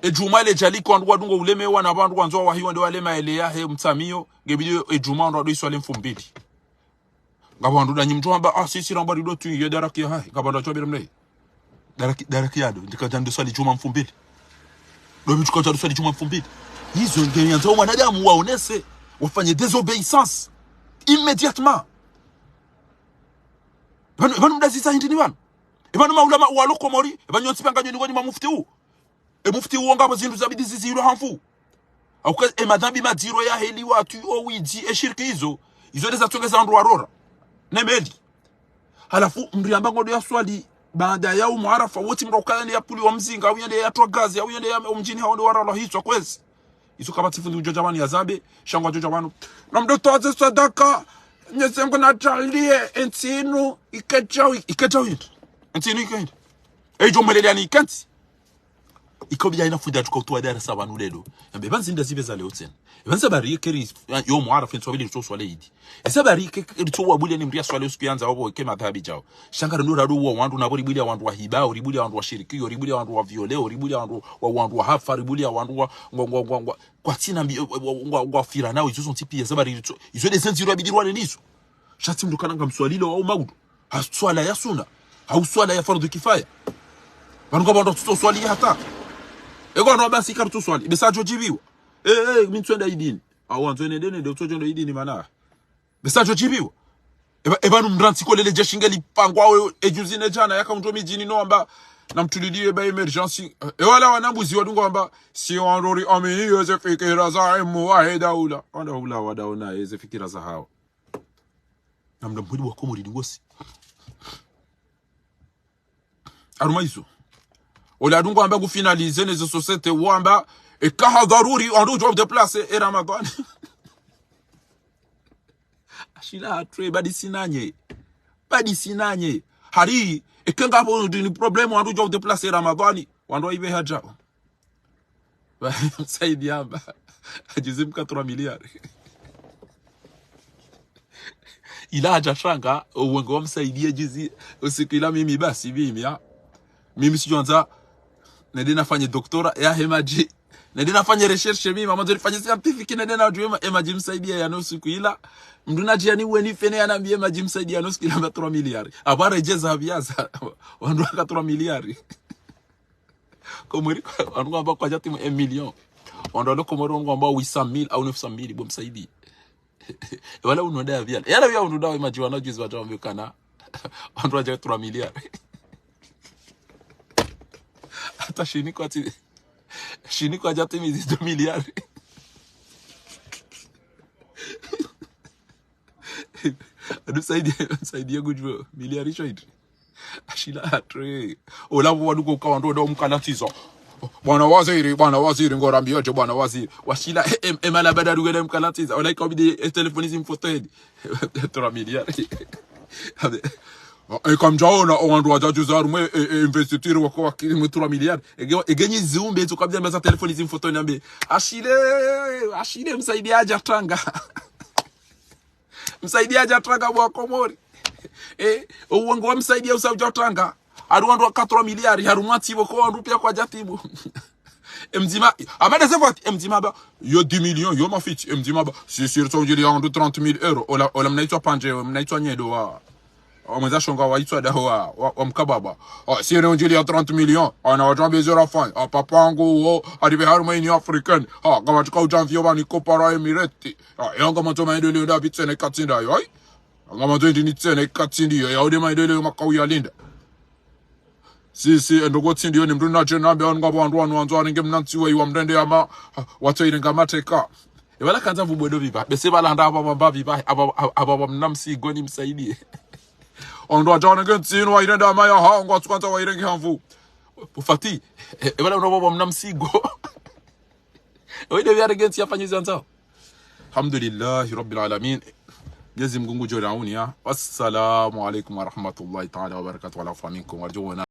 E djuma le djaliko wandru wadungo ulemewa na wandru wandzo wahiwa nde walema ele yahe mtsamiyo. Nge bidi e djuma wandru wado iswali mfumbili. Ngapvo wandru danyi mdjo wamba, ah, si, si, ramba rido tu ya daraki ya hahe. Ngapvo wandru wadjo wabira mlei. Daraki, daraki yado, ndika djando swali djuma mfumbili. Ndo mi tsuka djando swali djuma mfumbili. Izo nge yandzo mwanadamu waonese, wafanye désobéissance. Immédiatement. Epvanu, epvanu mdazisa hindri ni pvanu. Epvanu maulama walo Komori, epvanu nyontsi pvanga nyoni ngoni ma mufti u. E mufti uwo ngapvo zindru zabidi zizilwa ha mfu. Hauka e madhambi madziro ya heli watu o widzi e shirki izo. Izo nde zatsongeza wandru warora. Ne meli. Halafu mndru yamba ngodo ya swali baada ya umu Arafa, wotsi mndru ukaya ne ya puli wa mzinga, au yende ya twa gazi, au yende ya mdjini hao nde waralwa hitswa kwezi. Izo kapvatsi fundi udjo dja pvanu ya zambe, sha ngwadjo dja pvanu. Na mndru towa ze swadaka, Mnyezi Mngu na djaanliye, entsi inu, ike djawi, ike djawi. Entsi inu ike hindri. E idjo mwelelea ni ike ntsi. Iko biya ina fundi atsuka utowa darasa pvanu leo. Yambe, pvanu zinda zibe za leo tsena. Pvanu sababu yeke ri, yo mwara fenso wabili ritso swali idi. Esa bari ke, ke, ritso wabulia ni mdru ya swali usiku yandza wapvo ke madhabi djao. Sha ngari ndo rado wa wandru na pvo ribulia wandru wa hiba, ribulia wandru wa shiriki, ribulia wandru wa viole, ribulia wandru wa, wandru wa hafa, ribulia wandru wa, ngwa, ngwa, ngwa, ngwa, kwatsina mbi, wa, wa, ngwa, ngwa fira nao, izo zontsi pia, sababu izo, izo nde zenzi ro abidi rwane nizo. Sha tsi mdru kana ngamswalilo au maudu. Ha swala ya suna. Ha swala ya fardhu kifaya. Pvanu ngapvo wandru watsutso swali hata. Eko wandru wabasi karutso swali. Besa djo djibiwa. Eh, eh, mi ntswenda idini. Au wandzo nende nende, utsodjo ndo idini mana. Besa djo djibiwa. Eba, eba nu mdru ntsi kolele jeshi ngeli pangwa we, ejuzi ne djana, yaka mdru midjini no amba, na mtulili eba émergence. E wala wana mbuzi wadungo amba, si wandru ri amini, yeze fikira za emu wahe daula. Wanda hula wadaona, yeze fikira za hawo. Na mdru mhudi wa Komori dingosi. Harumwa izo. Ole adungo amba ngu finaliser ne ze société wamba, eka ha dharuri, wandru udjo déplacer, e Ramadhani. Ashila hatwe, badi sinanye. Badi sinanye. Hari, eka ngapvo ndi ni problème, wandru udjo déplacer, e Ramadhani. Wandru waibe hadja. Msaidie amba. Ajuzi mka trois milliards. Ila hadja shanga, uwenge wa Msaidie juzi, usiku ila mimi basi, mimi, ya. Mimi sidjwandza, nende nafanye doctorat, ya he madji. Nende nafanye recherche mimi, mama nzori fanye scientifique, nende na djuwe ma, e madji Msaidie ya no usiku ila. Mdru nadjia ni weni fene ya nambi e madji Msaidie ya no usiku ila mba trois milliards. Aba redjeza abiaza, wandru waka trois milliards. Komori, wandru ngwamba kwadja timu un million. Wandru walo Komori ngwamba huit cent mille au neuf cent mille, bo Msaidie. Wala unu nda ya vial. Yala ya unu nda wa imaji wana juzi wadja wambe kana. Wandru wadja trois milliards. Hata shini kwatsi, shini kwadja timizi deux milliards. Adu Msaidie, Msaidie ngudjuo milliards isho itri. Ashila hatwe. Ola pvo waduko uka wandru wada umkalantiza. Bwana waziri, bwana waziri, ngorambia dje bwana waziri. Washila, e, e, e, mala bada rugele mkalantiza. Ola ikabidi, e, telefoni zimfoteni. Trois milliards. Abe. E, kamdjaona, o wandru wadja juzi harumwa, e, e, investiture wako wakili mwe trois milliards. Ege, ege nyi ziumbe, zo kabidi mbaza telefoni zimfoteni ambe. Ashile, ashile Msaidie hadja tanga. Msaidie hadja tanga bo wa Komori. Eh, uwenge wa Msaidie usa udja tanga. Hari wandru waka trois milliards, hari mwatsi bo ko wandru pia kwadja timu. E mdzima, amada se vati, e mdzima ba, yo dix millions, yo mafiti, e mdzima ba, si, si, ritso undjili ya wandru trente mille euros, ola, ola mnaitswa pandje, mnaitswa nyedo wa, wa mweza shonga wa itswa daho wa, wa, wa mkababa. Ah, si, ritso undjili ya trente millions, ana wadjambe zera fine, ah, papa wangu wo, hadi be harumwa Union Africaine, ah, ngama tuka udjamvi yo bani kopara Emirates. Ah, yo ngama tso maendeleo nda pvi tsena ikatsi nda yo, ai? Ngama tso ndi ni tsena ikatsi ndi yo, ya ude maendeleo makao ya linda. Si, si, e ndrongo tsi ndi yo ni mdru nadje nambe wanu ngapvo wandru wanu wandzo wanenge mnantsi wa iwa mrende ya ma, ah, watso irenga mateka. E wala kandza vubwedo viva, bese wala nda aba wamba viva, aba, aba, aba wamna msigo ni Msaidie. Wandru wadja wanenge ntsi inu wa irende ama ya ha, ngwatsu kandza wa irenge hamvu. Ufati, e, e wala ndo aba wamna msigo. Oyi nde vya renge ntsi yafanye zandzao. Alhamdulillahi Rabbil Alamin. Mwenyezi Mungu ngudjo rauni ya. Wassalamu alaikum warahmatullahi taala wabarakatuh. Wala ufa minkum. Wadjo wona.